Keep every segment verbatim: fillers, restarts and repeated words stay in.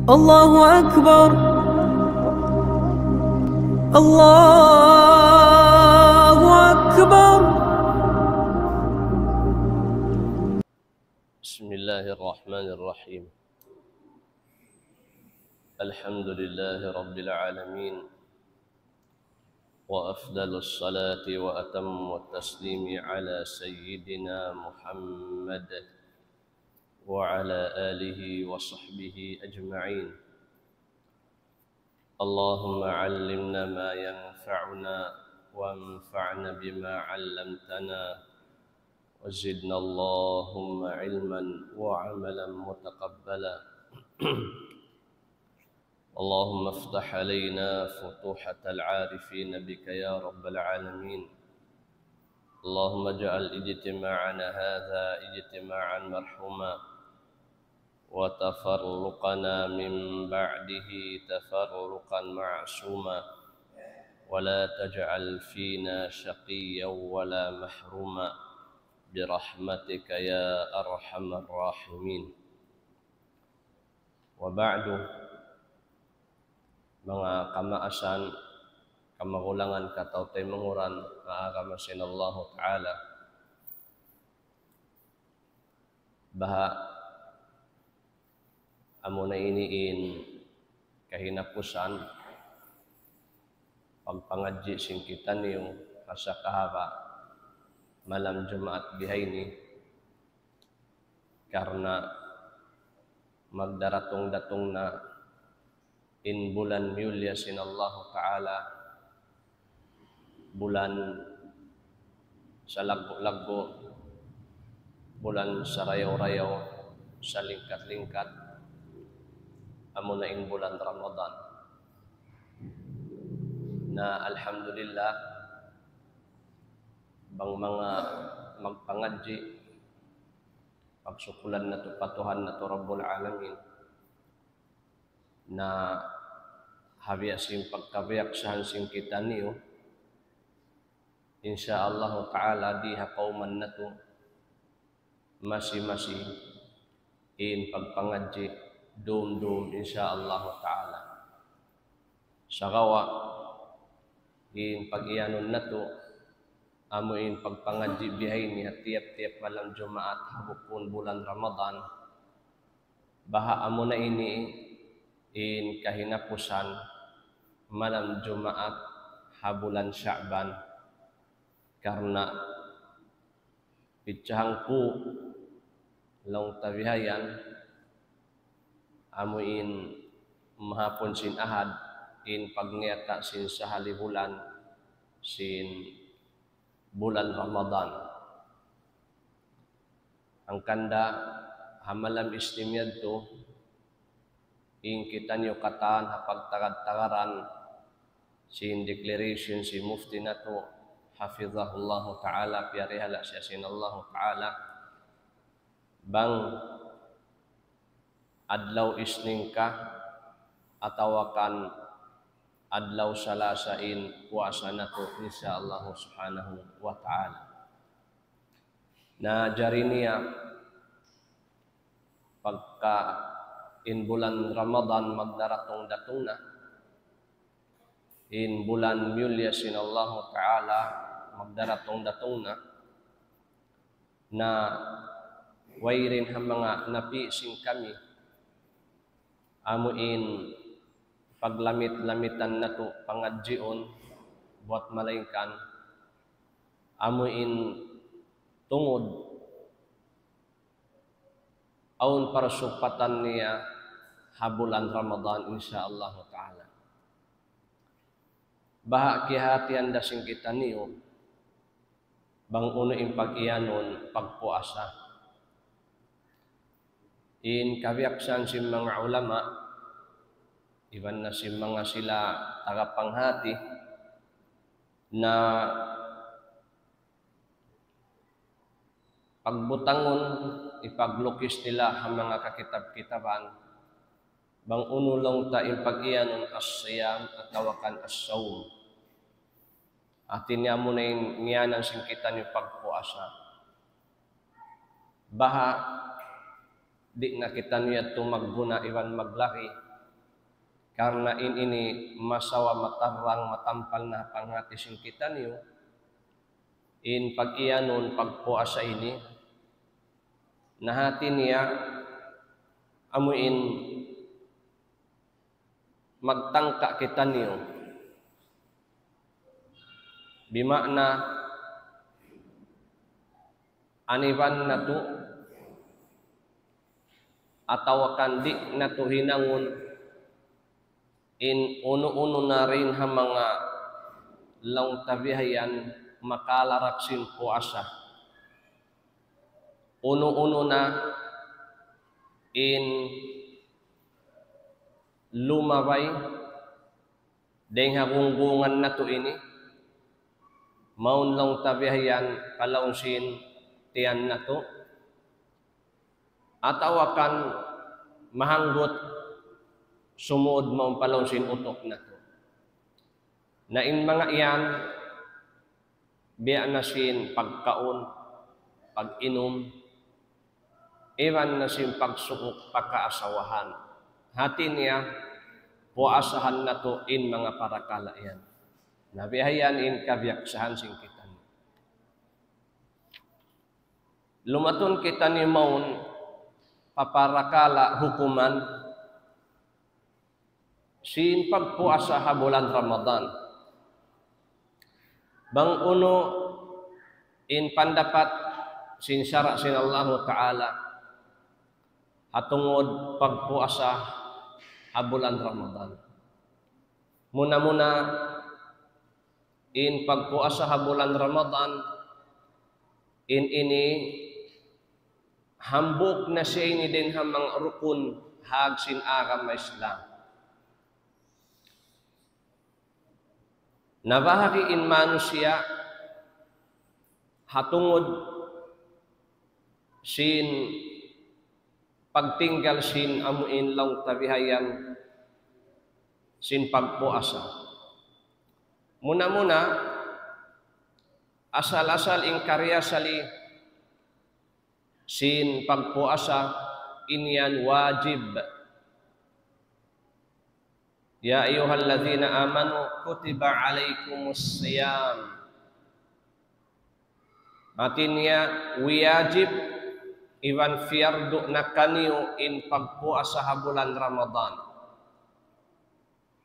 الله أكبر. الله أكبر. بسم الله الرحمن الرحيم. الحمد لله رب العالمين، وأفضل الصلاة وأتم التسليم على سيدنا محمد وعلى آله وصحبه أجمعين. اللهم علمنا ما ينفعنا وانفعنا بما علمتنا وزدنا اللهم علما وعملا متقبلا. اللهم افتح علينا فتوحة العارفين بك يا رب العالمين. اللهم اجعل اجتماعنا هذا اجتماعا مرحوما، وتفرقنا من بعده تفرقا معصوما، ولا تجعل فينا شقيا ولا محروما، برحمتك يا أرحم الراحمين. وبعد، manga kamaasan, kamagulangan, kataw-taymanghuran, manga agama sin Allahu Ta'ala. Baha' amuna ini in kahinapusan pagpangadji' sin kitaniyu ha sakahaba' malam Jumaat bihaini, karna' magdaratung-datung na in bulan miyulliya sin Allahu Ta'ala, bulan salaggu'-laggu', bulan sarayaw-rayaw, salingkat-lingkat, amuna in bulan Ramadan. Na alhamdulillah, bang manga magpangadji', pagsukulan natu' pa Tuhan natu' Rabbul Alamin. Na ha biya' sin pagkabiyaksahan sin kitaniyu, insya Allahu Ta'ala, di ha kawman natu' masi-masi in pagpangadji' dum-dum, insya Allahu Ta'ala. Sagawa' in pag-iyanun natu', amu in pagpangadji' bihaini ha tiyap-tiyap malam Jumaat ha bukun bulan Ramadan, baha' amuna ini in kahinapusan malam Jumaat ha bulan Sha'ban. Karna' picca hangpu' laung ta bihayan, amu in mahapun sin Ahad, in pagniyata' sin sahali bulan sin bulan Ramadan. Hangkan da ha malam Isnin yadtu, in kitaniyu katan ha pagtagad-tagaran sin declaration sin Mufti natu', hafizahullahu ta'ala, piyarihala siya sin Allahu ta'ala, bang adlaw Isnin ka atawa kan adlaw Salasa in puasa natu', insya Allahu subhanahu wa ta'ala. Na jari niya, pagka in bulan Ramadan magdaratung-datung na, in bulan miyulliya sin Allahu ta'ala magdaratung-datung na, na wayruun ha manga napi' sin kami, amu in paglamit-lamitan natu' pangadjiun, buwat malaingkan amu in tungud awn parsugpatan niya ha bulan Ramadan, insya Allahu ta'ala. Baha' kiyahatihan da sin kitaniyu, bang unu in pag-iyanun pagpuasa. In kabiyaksahan sin manga ulama, iban na sin manga sila tagapanghati, na pagbutangun, ipaglukis nila ha manga kakitab-kitaban, bang unu laung ta in pag-iyanun as-siyam atawa kan as-sawm. Hati niya amuna in ngiyanan sin kitaniyu pagpuasa. Baha' di' na kitaniyu yadtu magguna iban maglari, Karna' in ini masawa matarrang matampal na panghati sin kitaniyu, in pag-iyanun pagpuasa ini, na hati niya amu in magtangka' kitaniyu. Bima'na aniban natu' atawa kan di' natu' hinangun in unu-unu na dayn ha manga laung ta bihayan makalarak sin puasa. Unu-unu na in lumabay dayn ha gunggungan natu' ini, mawn laung ta bihayan pa lawm sin tiyan natu', atawa kan mahanggut sumud mawn pa lawm sin utuk natu'. Na in manga yan, biya' na sin pagkaun, pag-inum, iban na sin pagsuuk pa kaasawahan. Hati niya, puasahan natu' in manga parakala' yan. Na bihayan in kabiyaksahan sin kitaniyu. Lumatun kitaniyu mawn pa parakala' hukuman sin pagpuasa ha bulan Ramadan. Bang unu in pandapat sin sara' sin Allahu Ta'ala ha tungud pagpuasa ha bulan Ramadan. Muna-muna, in pagpuasa ha bulan Ramadan, in ini hambuuk na siya ini dayn ha manga rukun ha agama sin Islam. Nabahagi' in manusiya' ha tungud sin pagtinggal sin amu in laung ta bihayan sin pagpuasa. Muna-muna, asal-asal in kariyasali sin pagpuasa in yan wajib. يا أيها الذين آمنوا كتب عليكم الصيام. Hati niya wajib iban piyardu na kaniyu in pagpuasa ha bulan Ramadan.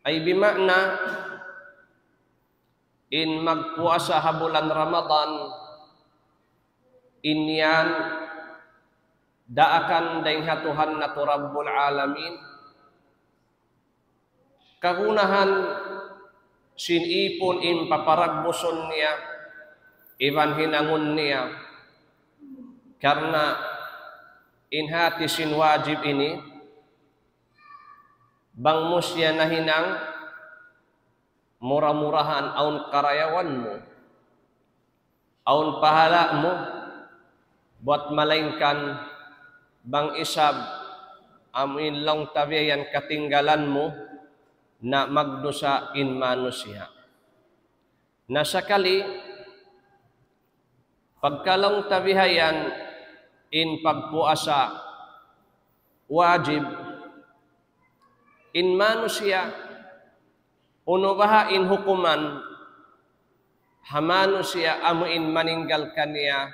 Ay bima'na in magpuasa ha bulan Ramadan, in yan daakan dayn ha Tuhan natu' Rabbul Alamin, kagunahan sin ipun in paparagbusun niya, iban hinangun niya, karna' in hati sin wajib ini, bang mu siya nahinang, mura-murahan awn karayawan mu, awn pahala' mu, buwat malaingkan bang isab amu in laung ta bihayan katinggalan mu, na magdusa in manusiya'. Na sakali, pagka laung ta bihayan in pagpuasa wajib, in manusiya', unu baha' in hukuman ha manusiya' amu in maninggal kaniya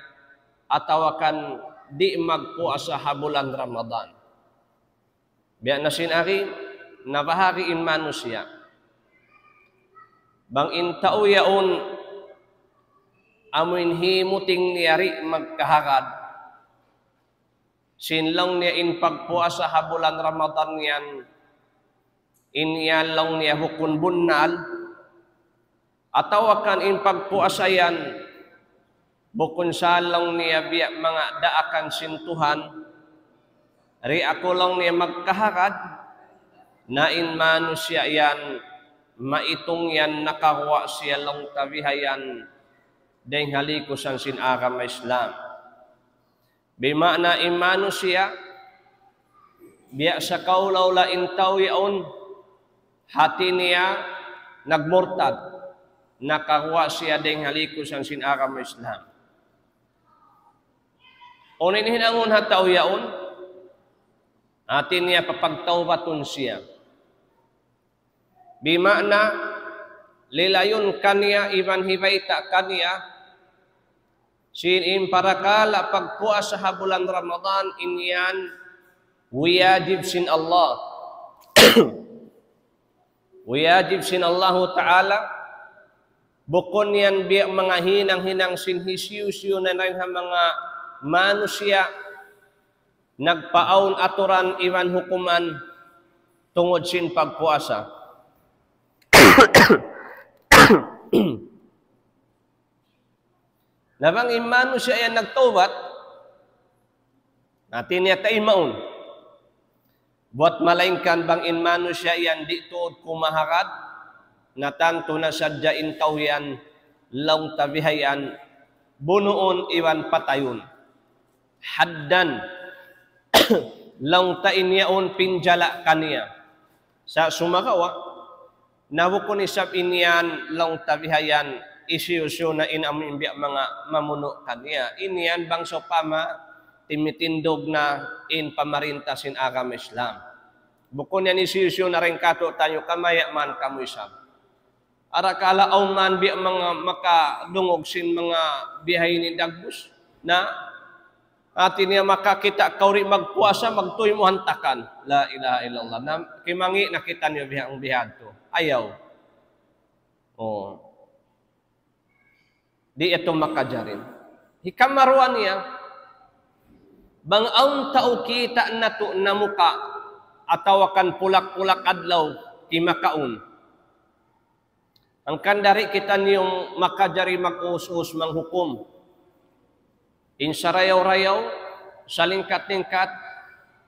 atawa kan di' magpuasa ha bulan Ramadan? Biya' na sin ari, nabahagi' in manusiya'. Bang in tau yaun amu in himuting niya di' magkahagad sin laung niya in pagpuasa ha bulan Ramadan yan, in yan laung niya bukun bunnal, atawa kan in pagpuasa yan bukun sa laung niya biya' manga daakan sin Tuhan, di' aku laung niya magkahagad, na in manusiya' yan, maitung yan nakaguwa' siya laung ta bihayan dayn ha likusan sin agama Islam. Bima'na in manusiya', biya' sa kaula-ula in tau yaun, hati niya nagmurtad, nakaguwa' siya dayn ha likusan sin agama Islam. Unu in hinangun ha tau yaun, hati niya papagtawbatun siya. Bima'na, lilayun kaniya iban hibayta' kaniya, sin in parakala' pagpuasa ha bulan Ramadan, in yan wiyajib sin Allah. Wiyajib sin Allahu Ta'ala, bukun yan biya' manga hinang-hinang sin hisiyu-siyu na dayn ha manga manusiya', nagpaawn aturan iban hukuman tungud sin pagpuasa. Na bang in manusiya' yan nagtawbat, hati niya taymaun. Buwat malaingkan bang in manusiya' yan di' tuud kumahagad, na tantu na sadja in tau yan, laung ta bihayan, bunuun iban patayun. Haddan, laung ta in yaun pinjala kaniya. Sa' sumagawa', na bukun isab in yan laung ta bihayan, hisiyu-siyu na in amu in biya' manga mamunu' kaniya. In yan bang sawpama timitindug na in pamarinta sin agama Islam. Bukun yan hisiyu-siyu na dayn kātu'niyu, kamaya' man kamu isab. Arakala' awn man biya' manga makadungug sin manga bihaini dagbus. Na, hati niya makakita' kaw di' magpuasa, magtuy mu hantakan. La ilaha illallah. Na, kimangi' na kitaniyu biha-, bihadtu. Ayaw. Oh. Di' yadtu makajari. Hikaruwa niya, bang awn tau kita' natu' namuka', atawa kan pulak-pulak adlaw, timakaun. Hangkan di' kitaniyu makajari mag-us-us manghukum. In sarayaw-rayaw, salingkat-lingkat,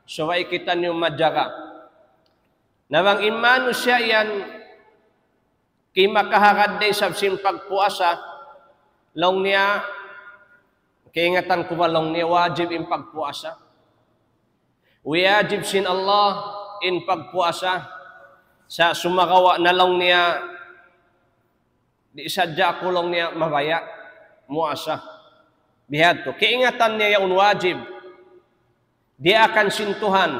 subay kitaniyu majaga. Na bang in manusiya' yan, kimakahagad da isab sin pagpuasa, laung niya, kaingatan ku ba laung niya wajib in pagpuasa? Wiyajib sin Allah in pagpuasa. Sa' sumagawa' na laung niya, di' sadja aku laung niya mabaya' muasa. Bihadtu. Kaingatan niya yaun wajib. Diyaakan sin Tuhan.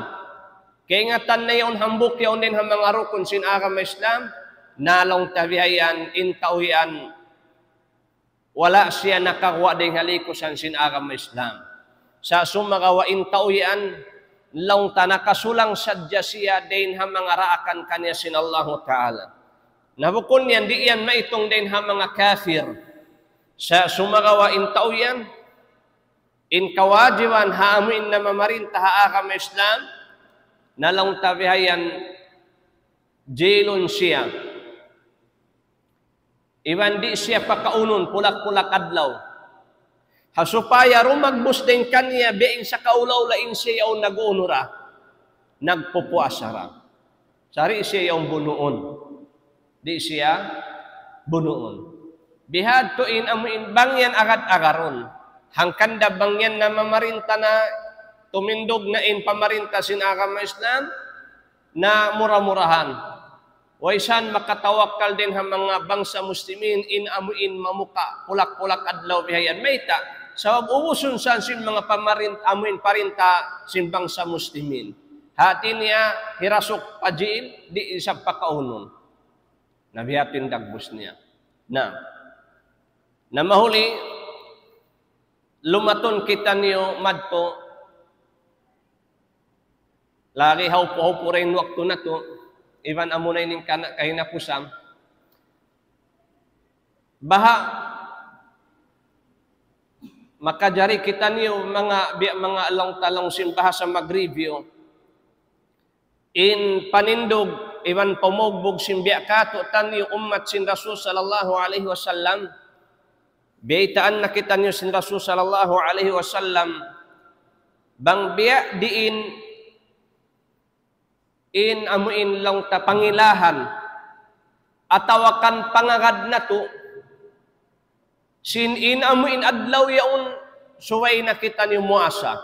Kaingatan niya yaun hambuuk yaun dayn ha manga rukun sin agama Islam. Na laung ta bihayan, in tau yan wala' siya nakaguwa' dayn ha likusan sin agama Islam. Sa' sumagawa' in tau yan, laung ta nakasulang sadja siya dayn ha manga daakan kaniya sin Allahu Ta'ala. Na bukun yan, di' yan maitung dayn ha manga kafir. Sa' sumagawa' in tau yan, in kawajiban ha amu in namamarinta ha agama Islam, na laung ta bihayan, jilun siya. Iban di' siya pakaunun, pulak-pulak adlaw. Ha supaya rumagbus dayn kaniya, biya' in sakaula-ula in siya yaun nag-unu ra, nagpupuasa ra. Sa' di' siya yaun bunuun. Di' siya bunuun. Bihadtu in amu in bang yan agad-agarun. Hangkan da bang yan namamarinta na tumindug na in pamarinta sin agama Islam, na mura-murahan. Way san makatawakkal dayn ha manga bangsa muslimin in amu in mamuka' pulak-pulak adlaw bihayan. Mayta'? Sabab ubusun san sin manga pamarin-, amu in parinta sin bangsa muslimin. Hati niya hirasuk pa jil, di' isab pakaunun. Na bihadtu in dagbus niya. Na, na mahuli, lumatun kitaniyu madtu, lagi' hawpu-hawpu ra in waktu natu', iban amuna ini in kana-, kahinapusan. Baha' makajari kitaniyu manga, biya' manga laung ta laung sin bahasa mag-review. In panindug, iban pamugbug sin biya' katu'niyu ummat sin Rasul sallallahu alayhi wasallam. Biyaytaan na kitaniyu sin Rasul sallallahu alayhi wasallam. Bang biya' diin in amu in laung ta pangilahan, atawa kan pangagad natu', sin in amu in adlaw yaun, subay na kitaniyu muasa.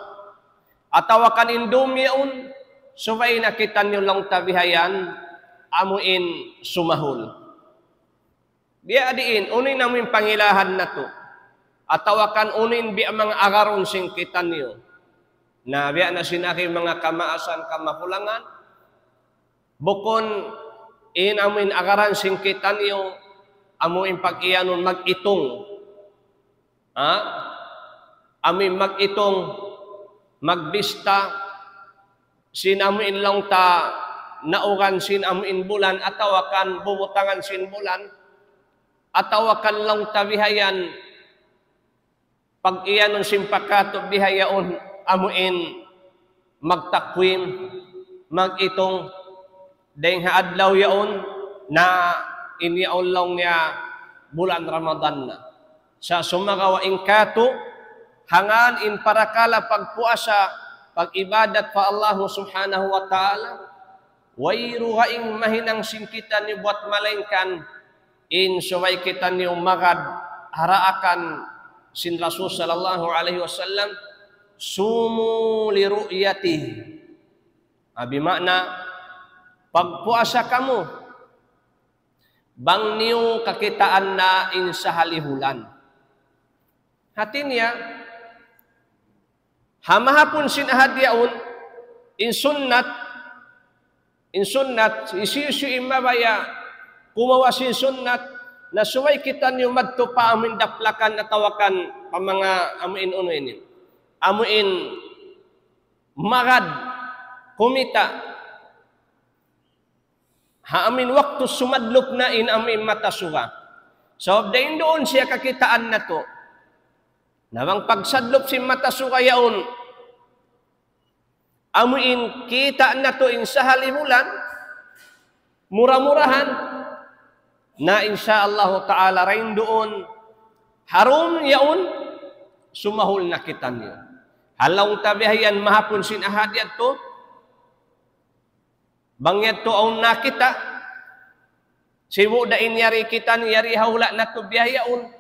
Atawa kan in dum yaun, subay na kitaniyu laung ta bihayan, amu in sumahul. Biya' diin, unu in amu in pangilahan natu'. Atawa kan unu in biya' manga agarun sin kitaniyu. Na biya' na sin agi manga kamaasan kamakulangan. Bukun In amuin agaran sin kitaniyu, amuin pag-iyanun mag-itung. Ha? Amuin mag-itung, magbista, sin amuin laung ta nauran sin amuin bulan, atawa kan bubutangan sin bulan, atawa kan laung ta bihayan, pag-iyanun sin pa katu' bihayaun, amuin magtakwim, mag-itung, dayng ha adlaw yaun, na in yaun laung niya bulan Ramadan na. Sa' sumagawa' in katu', hangkan in parakala' pagpuasa, pag-ibadat pa Allah Subhanahu wa Ta'ala, wayruun mahinang sin kitaniyu buat malaingkan in subay kitaniyu magad ha daakan sin Rasul sallallahu alayhi wasallam, "Sumu li ru'yatihi." Abi makna, pagpuasa kamu, bang niyu kakitaan na in sahali bulan. Hati niya, ha mahapun sin ahad yaun, in sunnat, in sunnat, hisiyu-siyu in mabaya' kumawa' sin sunnat, na subay kitaniyu madtu pa amuin daplakan atawa kan pa manga amuin unu ini. Amuin magad kumita'. Ha amuin waktu sumadlup na in amuin mata suga. Sabab dayn duun siya kakitaan natu'. Na bang pagsadlup sin mata suga yaun, amuin kita' natu' in sahali bulan, mura-murahan, na insya Allahu ta'ala dayn duun, ha dum yaun, sumahul na kitaniyu. Ha laung ta bihayan mahapun sin ahad yadtu, bang yadtu awn nakita', sibu' da in yari kitaniyu, yari ha hula' natu' bihaun.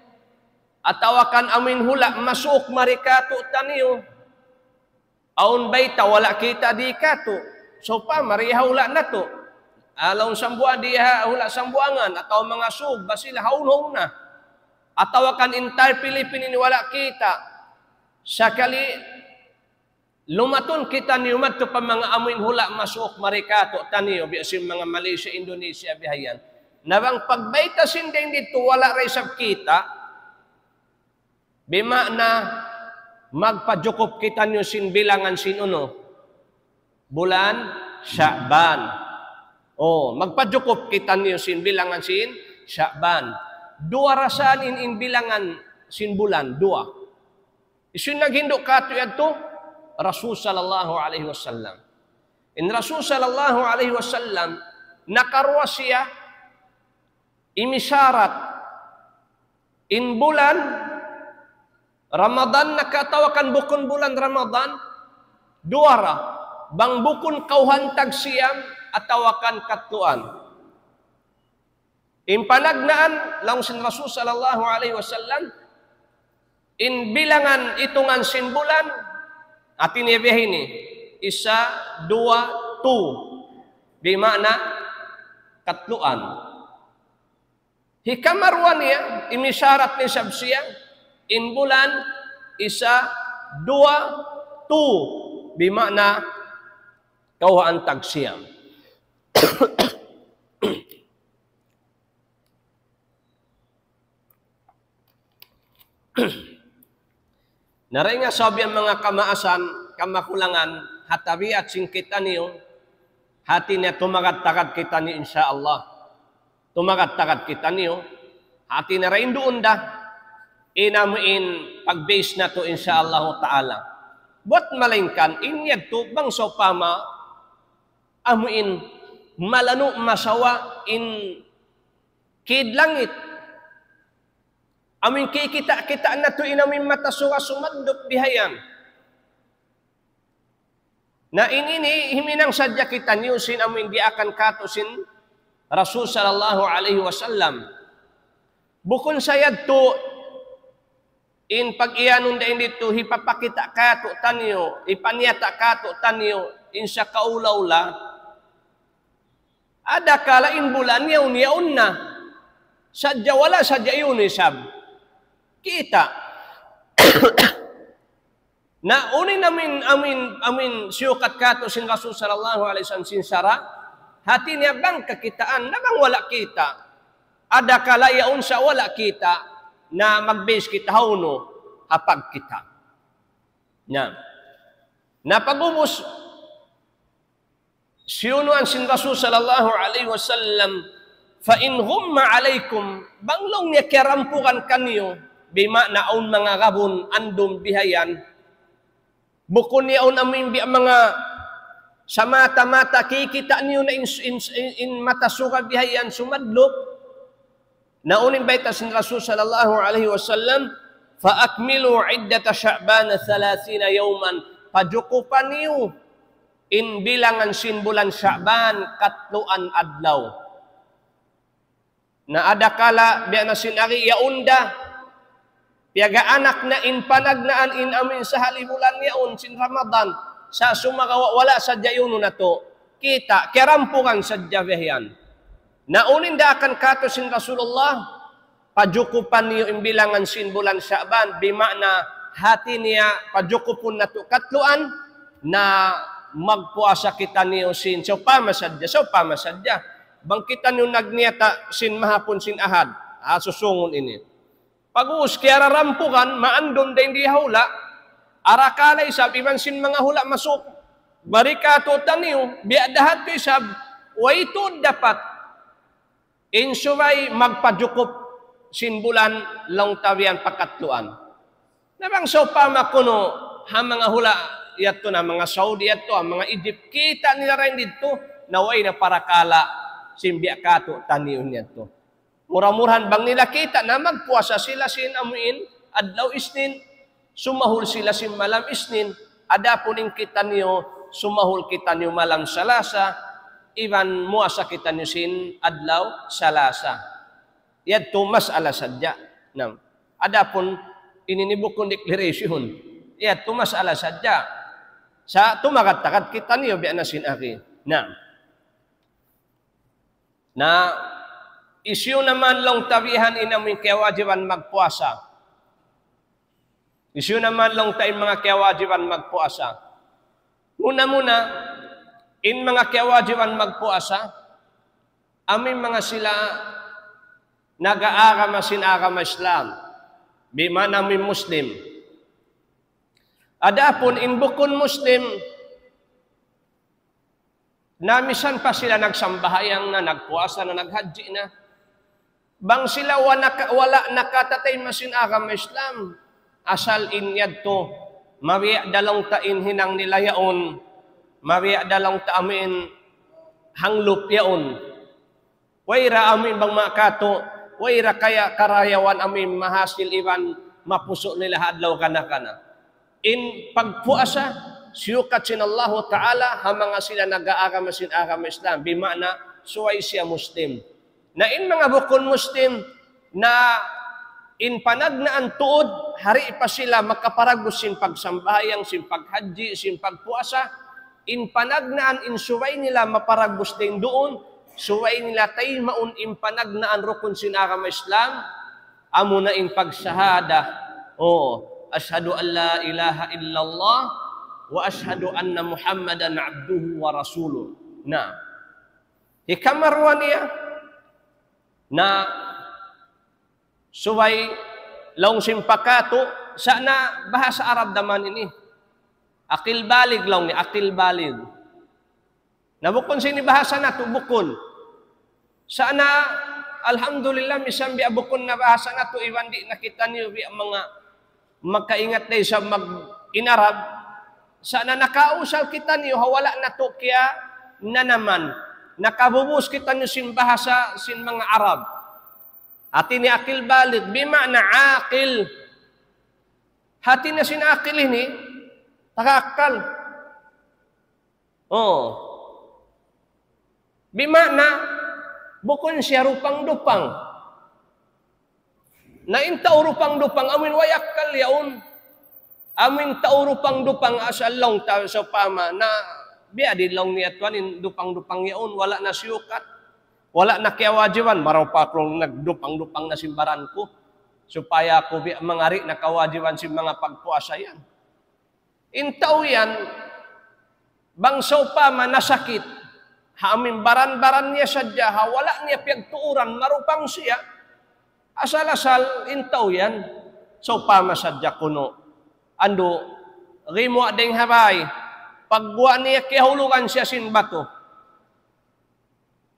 Atawa kan amuin hula' masuuk mari katu'taniyu. Awn bayta' wala' kita' di katu'. Sawpama di ha hula' natu'. Laung Sambuwa-, di ha hula' Sambuwangan, atawa manga Sug, Basilan, haun-haun na. Atawa kan entire Philippines ini wala' kita'. Sakali lumatun kitaniyu madtu pa manga amuin hula' masuuk mari katu'taniyu, biya' sin manga Malaysia, Indonesia, bihayan. Na bang pagbayta' sin dayng didtu wala' da isab kita', bima'na magpajukup kitaniyu sin bilangan sin unu? Bulan Sha'ban. O, magpajukup kitaniyu sin bilangan sin Sha'ban. Duwa ra sa in, in bilangan sin bulan, duwa. Hisiyu in naghindu' katu' yadtu? Rasul sallallahu alayhi wasallam. In Rasul sallallahu alayhi wasallam, nakaruwa siya, imisarat in bulan Ramadan na ka atawa kan bukun bulan Ramadan, duwa ra, bang bukun kawhaan tagsiyam atawa kan katluan. In panagnaan, laung sin Rasul sallallahu alayhi wasallam, in bilangan itungan sin bulan, hati niya biya' ini, isa, duwa, tu, bima'na katluan. Hikaruwa niya, imisarat niya isab siya, in bulan, isa, duwa, tu, bima'na kawhaan tagsiyam. Na dayn ha sabab yan manga kamaasan, kamakulangan, ha tabiat sin kitaniyu, hati niya tumagad-tagad kitaniyu, insya Allah. Tumagad-tagad kitaniyu, hati niya dayn duun da, in amuin pag-base natu', insya Allahu ta'ala. Buat malaingkan, in yadtu bang sawpama, amuin malanu' masawa in kid langit. Amuin kikita'-kita' natu' in amuin mata suga sumadlup bihayan. Na in ini, himinang sadja kitaniyu sin amuin diyaakan katu' sin Rasul sallallahu alayhi wasallam. Bukun sa yadtu in pag-iyanun dayn didtu, hipapakita' katu'taniyu, hipaniyata' katu'taniyu, in sakaula-ula. Adakala in bulan yaun, yaun na. Sadja wala', sadja yaun isab. Kita'. Na unu in amuin, amuin, amuin siyukat katu' sin Rasul sallallahu alayhi wasallam sin sara', Hati niya bang kakitaan, na bang wala' kita'. Adakala yaun sa wala' kita', na mag-base kita ha unu, ha pagkita'. Na, na pag'ubus, siyunuan sin Rasul sallallahu alayhi wasallam, فإن غم عليكم, bang laung niya kiyarampugan kaniyu, bima'na awn manga gabun, andum bihayan, bukun yaun amu in biya' manga samata-mata kikita' niyu na in, in, in, in mata suga bihayan sumadlup. Na unu in bayta' sin Rasul sallallahu alayhi wasallam, فأكملوا عدة شعبان ثلاثين يوما. Pajukupan niyu in bilangan sin bulan Sha'ban katluan adlaw. Na adakala biya' na sin ari yaun da, piyagaanak na in panagnaan in amu in sahali bulan yaun sin Ramadan, sa' sumagawa' wala' sadja yaun natu'. Kita', kiyarampugan sadja biya' yan. Na unu in daakan katu' sin Rasulullah, pajukupan niyu in bilangan sin bulan Sha'ban, bima'na hati niya pajukupun natu' katluan, na magpuasa kitaniyu sin, sawpama sadja, sawpama sadja. Bang kitaniyu nagniyata sin mahapun sin Ahad, ha, susungun ini. Pag'ubus kiyararampugan, maandum dayn di ha hula', arakala' isab iban sin manga hula' masuk, bari katu' taniyu, biya' da hatu isab, way tuud dapat. In subay magpajukup sin bulan laung ta biya' yan pakatluan. Na bang sawpama kunu' ha manga hula' yadtu na manga Saudi yadtu, ha manga Egypt, kita' nila dayn didtu, na way na parakala' sin biya' katu' taniyu yadtu. Mura-murahan bang nila kita' na magpuasa sila sin amu in adlaw Isnin, sumahul sila sin malam Isnin, adapun in kitaniyu, sumahul kitaniyu malam Salasa, iban muasa kitaniyu sin adlaw Salasa. Yadtu mas'ala sadja. Na, adapun ini ini bukun declaration. Yadtu mas'ala sadja. Sa' tumagad-tagad kitaniyu biya' na sin ari. Na. Na, hisiyu na man laung ta bihan in amu in kiyawajiban magpuasa. Hisiyu na man laung ta in manga kiyawajiban magpuasa. Muna-muna, in manga kiyawajiban magpuasa, amu in manga sila nag-aagama sin agama Islam. Bima'na amu in Muslim. Adapun in bukun Muslim, na misan pa sila nagsambahayang na, nagpuasa na, naghajji na. Bang sila wa naka-, wala' nakatataymma sin agama Islam, asal in yadtu, mabiya' da laung ta in hinang nila yaun, mabiya' da laung ta amu in hanglup yaun. Wayra amu in bang makatu', wayra kaya karayawan amu in mahasil iban mapusu' nila ha adlaw kana-kana. In pagpuasa, siyukat sin Allahu Ta'ala, ha manga sila nag-aagama sin agama Islam, bima'na, subay siya Muslim. Na in manga bukun Muslim, na in panagnaan tuud, hari pa sila makaparagbus sin pagsambahayang, sin paghajji, sin pagpuasa, in panagnaan in subay nila maparagbus dayn duun, subay nila taymaun in panagnaan rukun sin agama Islam, amuna in pagsahada. O, أشهد أن لا إله إلا الله وأشهد أن محمدا عبده ورسوله. Na, hikaruwa niya, na subay laung sin pa katu', sa' na bahasa Arab da man ini. Akil balig laung niya, akil balig. Na bukun sin bahasa natu', bukun. Sa' na, alhamdulillah, misan biya' bukun na bahasa natu', iban di' na kitaniyu biya' manga makaingat da isab mag-, in Arab. Sa' na nakausal kitaniyu, ha wala' natu' kiyananaman. Nakabubus kitaniyu sin bahasa, sin manga Arab. Hati niya akil balig, bima'na akil. Hati niya sin akil ini, taga akal. O. Bima'na, bukun siya rupang-dupang. Na in tau rupang-dupang, amu in way akal yaun. Amu in tau rupang-dupang asal laung ta sawpama, na biya' diin laung niya tuwan in dupang-dupang yaun, wala' na siyukat. Wala' na kiyawajiban, maraw pa aku nagdupang-dupang na sin baran ku. Supaya aku biya' mangari na kawajiban sin manga pagpuasa yan. In tau yan, bang sawpama nasakit, Ha amu in baran-baran niya sadja, ha wala' niya piyagtuuran, marupang siya. Asal-asal, in tau yan. Sawpama sadja kunu'. Andu', gimuwa' dayng ha bay. Pagguwa' niya kiyahulugan siya sin batu.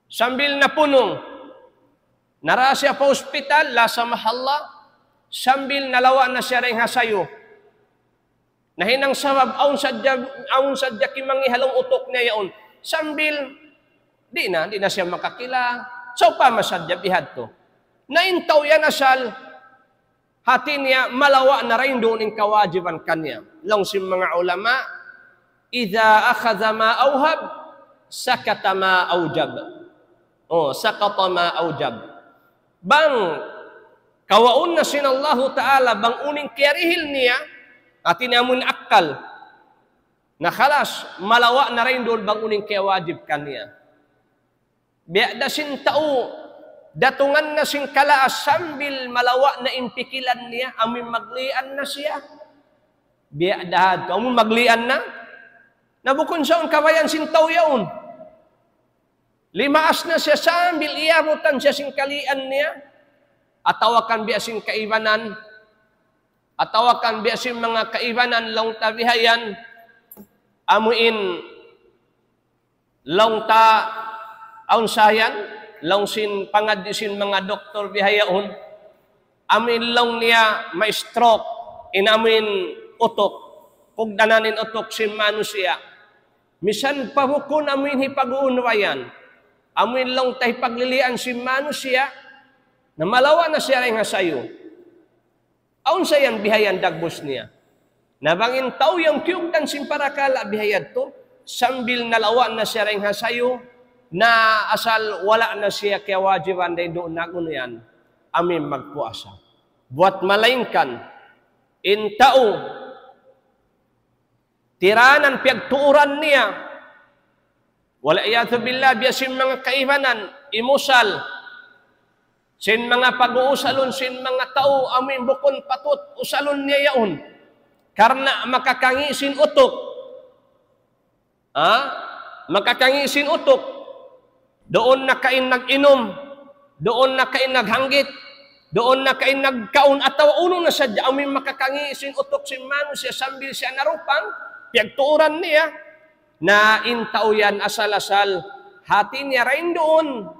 Sambil napunung. Nara siya pa hospital, la samahallah. Sambil nalawa' na siya dayng ha sayu. Nahinang sabab, awn sadja, awn sadja kimangi' ha lawm utuk niya yaun. Sambil, di' na, di' na siya makakila. Sawpama sadja bihadtu. Na in tau yan asal, hati niya malawa' na dayn duun in kawajiban kaniya. Laung sin manga ulama, إذا أخذ ما أوهب، سقط ما أوجب. Oh, سقط ما أوجب. Bang kawaun na sin Allahu Ta'ala, bang unu in kiyarihil niya, hati niya amu in akkal. Na khalas, malawa' na dayn duun bang unu in kiyawajib kaniya. Biya' da sin tau, datungan na sin kalaas sambil malawa' na in pikilan niya, amu in maglian na siya. Biya' da hadtu, amu in maglian na. Na bukun sa' awn kabayaan sin tau yaun. Limaas na siya sambil iyabutan siya sin kalian niya. Atawa kan biya' sin kaibanan. Atawa kan biya' sin manga kaibanan laung ta bihayan. Amu in laung ta awn sa yan, laung sin pangadji' sin manga doktor bihayaun. Amu in laung niya ma-stroke, in amu in utuk. Kugdanan in utuk sin manusiya'. Misan pa bukun amu in hipag-uunwayan. Amu in laung ta hipaglilian sin manusiya', na malawa' na siya dayn ha sayu. Awn sa yan bihayan dagbus niya. Na bang in tau yan kiyugdan sin parakala' bihayadtu, sambil nalawa' na siya dayn ha sayu, na asal wala' na siya kiyawajiban dayn duun na unu yan, amu in magpuasa. Buwat malaingkan, in tau, tiranan piyagtuuran niya. Wal iyadhu billah, biya' sin manga kaibanan, imusal. Sin manga pag-uusalun, sin manga tau, amu in bukun patut, usalun niya yaun. Karna' makakangi' sin utuk. Ha? Makakangi' sin utuk. Duun na kain nag-inum, duun na kain naghanggit, duun na kain nagkaun, atawa unu na sadja, amu in makakangi' sin utuk sin manusiya' sambil siya narupang, piyagtuuran niya, na in tau yan asal-asal, hati niya dayn duun,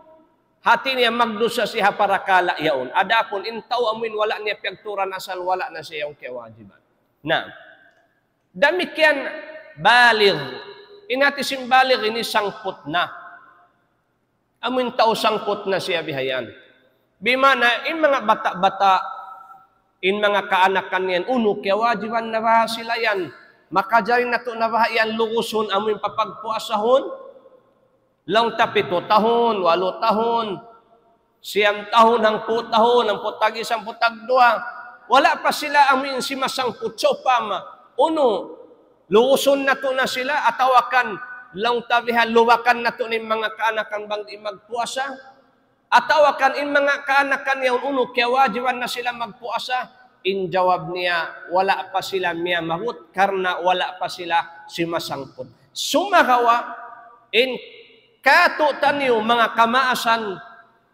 hati niya magdusa siya ha parakala' yaun. Adapun in tau amu in wala' niya piyagtuuran asal wala' na siya yaun kiyawajiban. Na, damikkiyan baligh. In hati sin baligh ini sangput na. Amu in tau sangput na siya bihayan. Bima'na in manga bata'-bata', in manga kaanakan yan, unu, kiyawajiban na baha' sila yan. Makajari natu' na baha' yan lugusun, amu in papagpuasahun. Laung ta pitu tahun, walu tahun, siyam tahun, hangpu' tahun, hangpu' tag-isa, hangpu' tagduwa. Wala' pa sila amu in simasangput sawpama. Unu, lugusun natu' na sila, atawa kan laung ta biha lubakan natu' na in manga kaanakan bang di' magpuasa. Atawa kan in manga kaanakan yaun unu, kiyawajiban na sila magpuasa. In jawab niya, wala' pa sila miyamabut karna' wala' pa sila simasangput. Sumagawa', in katu'taniyu manga kamaasan,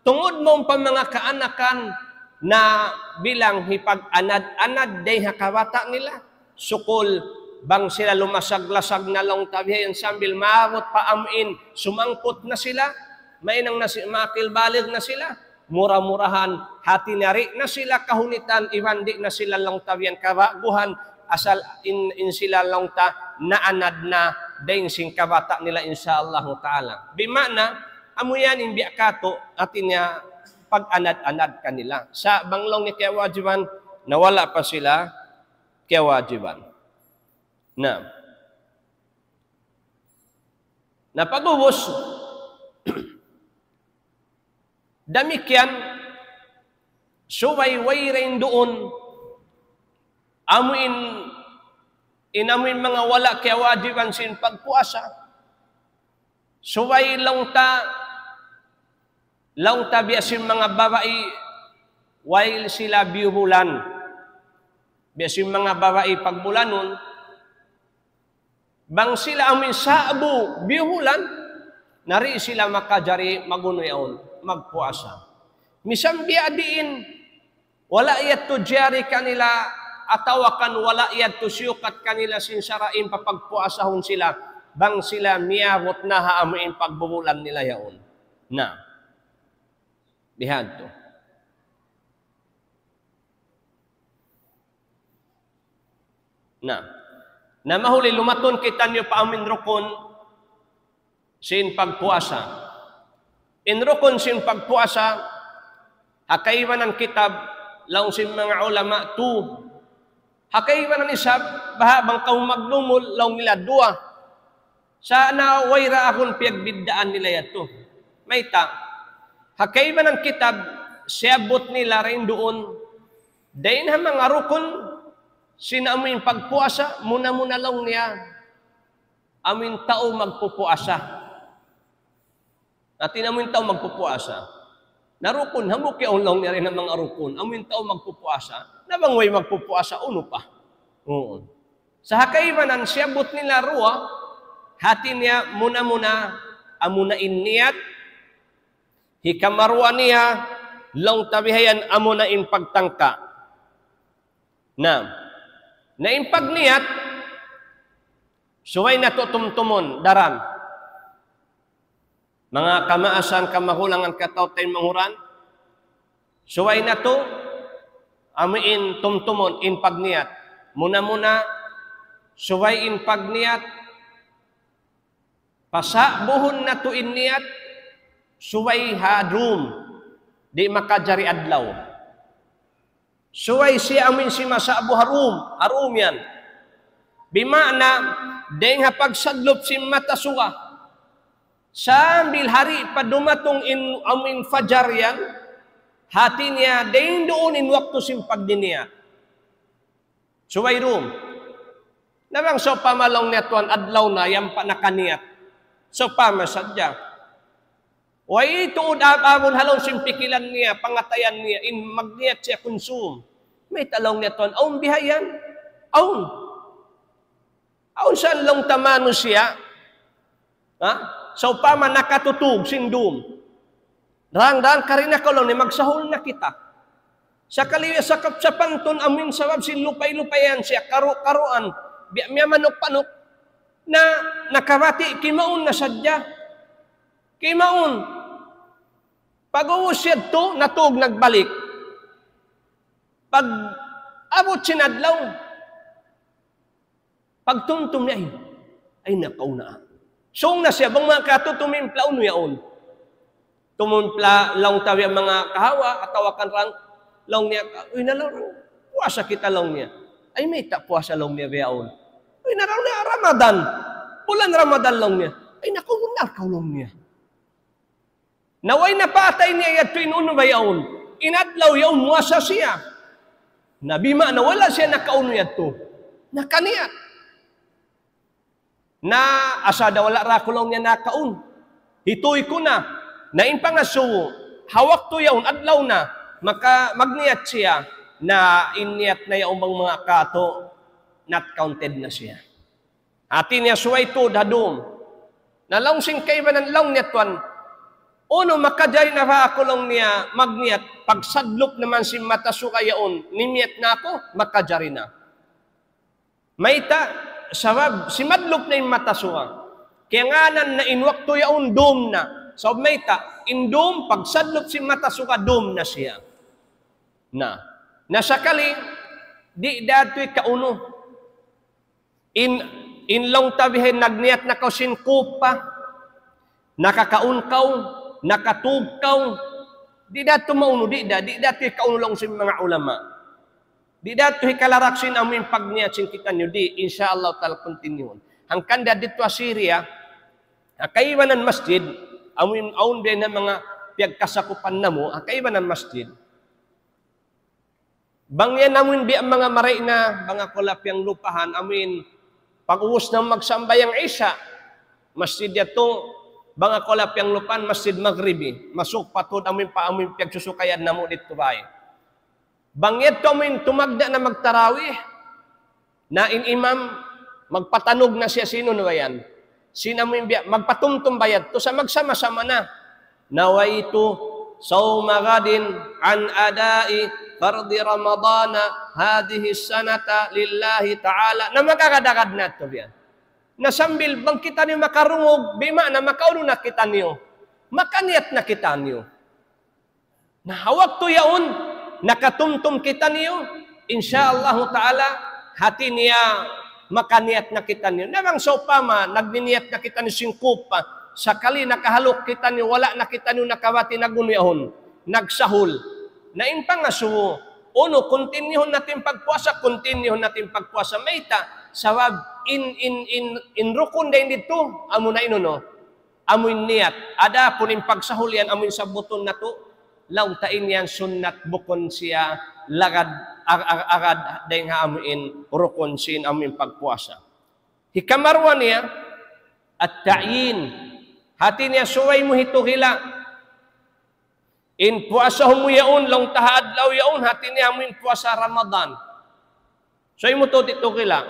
tungud mawn pa manga kaanakan na bilang hipag-anad-anad dayn ha kabata' nila. Sukul, bang sila lumasag-lasag na laung ta bihayan sambil maabut pa amu in, sumangput na sila, mahinang na si-, maakil baligh na sila, mura-murahan, hati niya di' na sila kahunitan, iban di' na sila laung ta bihayan kabaguhan, asal in, in sila laung ta naanad na dayn sin kabata' nila, insya Allahu ta'ala. Bima'na, amu yan in biya' katu', hati niya pag-anad-anad kanila. Sa' bang laung niya kiyawajiban, na wala' pa sila kiyawajiban. Na. Na pag'ubus, damikkiyan, subay wayruun duun, amu in, in amu in manga wala' kiyawajiban sin pagpuasa. Subay laung ta, laung ta biya' sin manga babai, way sila biyubulan. Biya' sin manga babai pagbulanun, bang sila amu in sa'bu biyubulan, Na di' sila makajari magunu yaun, magpuasa. Misan biya' diin, wala' yadtu jari kanila atawa kan wala' yadtu siyukat kanila sin sara' in papagpuasahun sila, bang sila miyabut na ha amu in pagbubulan nila yaun. Na, bihadtu. Na, na mahuli lumatun kitaniyu pa amu in rukun sin pagpuasa. In rukun sin pagpuasa, ha kaibanan kitab, laung sin manga ulama, tu. Ha kaibanan isab, baha' bang kaw magdumul, laung nila duwa. Sa' na way ra akun piyagbiddaan nila yadtu. Mayta', ha kaibanan kitab, siyabbut nila dayn duun, dayn ha manga rukun, sin amu in pagpuasa, muna-muna laung niya, amu in tau magpupuasa. Hati niya amu in tau magpupuasa. Na rukun, hambuuk yaun laung niya dayn ha manga rukun, amu in tau magpupuasa. Na bang way magpupuasa, unu pa? Uu. Sa' ha kaibanan siyabbut nila duwa, hati niya muna-muna, amuna in niyat, hikaruwa niya, laung ta bihayan amuna in pagtangka. Na, na in pagniyat, subay natu' tumtumun, daran. Manga kamaasan, kamahulangan, kataw-taymanghuran, subay natu', amu in tumtumun, in pagniyat. Muna-muna, subay in pagniyat, pasa'buhun natu' in niyat, subay ha dum, di' makajari adlaw. Subay siya amu in simasa'bu ha dum, ha dum yan. Bima'na, dayn ha pagsadlup sin mata suga. Sambil hari pa dumatung in amu in fajar yan, hati niya, dayn duun in waktu sin pagdiniyat. Subay dum. Na bang sawpama laung niya tuwan adlaw na, yan pa nakaniyat. Sawpama sadja. Way tuud ab-, amun ha lawm sin pikilan niya, pangatayan niya, in magniyat siya kunsum. Mayta' laung niya tuwan, awn bihayan? Awn. Awn sa laung ta manusiya'. Ha? Sawpama nakatutug sin dum. Dang-dang karina' kaw laung niya magsahul na kita. Sakali sakap sapantun amu in sabab sin lupay-lupayan siya, karu'-karuan, biya' miyamanuk-panuk, na nakabati' kimaun na sadja. Kimaun. Pag-ubus yadtu, natug nagbalik. Pag-abut sin adlaw, pagtumtum niya, ay, ay, nakauna. Sung na siya, bang manga katu' tumimpla, unu yaun? Tumimpla, laung ta biya' manga kahawa, atawa kan rang, laung niya, uy, na laung, puasa kita, laung niya. Ay, mayta' puasa, laung niya, biya' yaun? Uy, na laung niya, Ramadan. Bulan Ramadan, laung niya. Ay, nakauna kaw, laung niya. Na way na patay niya yadtu in unu ba yaun? In adlaw yaun muasa siya. Na bima'na wala' siya nakaunu yadtu. Nakaniyat. Na asal da wala' ra aku laung niya nakaun. Hituy ku na. Na in pangasubu, ha waktu yaun adlaw na, maka magniyat siya, na in niyat na yaun bang manga katu', not counted na siya. Hati niya subay tuud ha dum. Na laung sin kaibanan laung niya tuwan, unu makajari na ba aku laung niya magniyat, pagsadlup na man sin mata suga yaun, nimiyat na aku, makajari na. Mayta', sabab, simadlup na in mata suga. Kiyangānan na in waktu yaun dum na. Sabab mayta', in dum, pagsadlup sin mata suga, dum na siya. Na, na sakali, di' da tuud kaunu. In, in laung ta bihayan nagniyat na kaw sin kupa, nakakaun kaw, nakatug kaw, di' da tuud maunu, di' da, di' da tuud kaunu laung sin manga ulama. Di' da tuud hikalarak sin amu in pagniyat sin kitaniyu, di', insya Allah ta'ala continue. Hangkan da didtu ha Syria, ha kaibanan masjid, amu in awn biya' na manga piyagkasakupan namu', ha kaibanan masjid. Bang yan amu in biya' manga maray na, bang aku la piyanglupahan, amu in pag-ubus na magsambahayang Isya, masjid yadtu, bang aku la piyanglupahan, Masjid Maghribi, masuk pa tuud amu in pa amu in piyagsusukayan namu' didtu bay. Bang yadtu amu in tumagna' na magtarawih, na in imam, magpatanug na siya sin unu ba yan. Sin amu in biya', magpatumtum bayad tu sa magsama-sama na. نويت صوم غد عن أداء فرض رمضان هذه السنة لله تعالى. Na magagad-agad na tu biya'. Na sambil bang kitaniyu makarungug, bima na makaunu na kitaniyu. Makaniyat na kitaniyu. Na ha waktu yaun, nakatumtum kitaniyu, insya Allahu ta'ala, hati niya makaniyat na kitaniyu. Na bang sawpama, nagniniyat na kitaniyu sin kupa, sakali nakahaluk kitaniyu, wala' na kitaniyu nakabati nag-unu yaun, nagsahul. Na in pangasubu, unu, kuntinyuhun natu' in pagpuasa, kuntinyuhun natu' in pagpuasa. Mayta', sabab in, in, in, in rukun dayn didtu, amu na in unu, amu in niyat. Adapun in pagsahul yan, amu in sabbutun natu', laung ta in yan sunnat, bukun siya lagad, ag-, ag-, agad dayn ha amu in rukun sin amu in pagpuasa. Hikaruwa niya, at-ta'yin. Hati niya subay mu hitukila. In puasa mu yaun, laung ta ha adlaw yaun, hati niya amu in puasa Ramadan. So, imu tu titukila.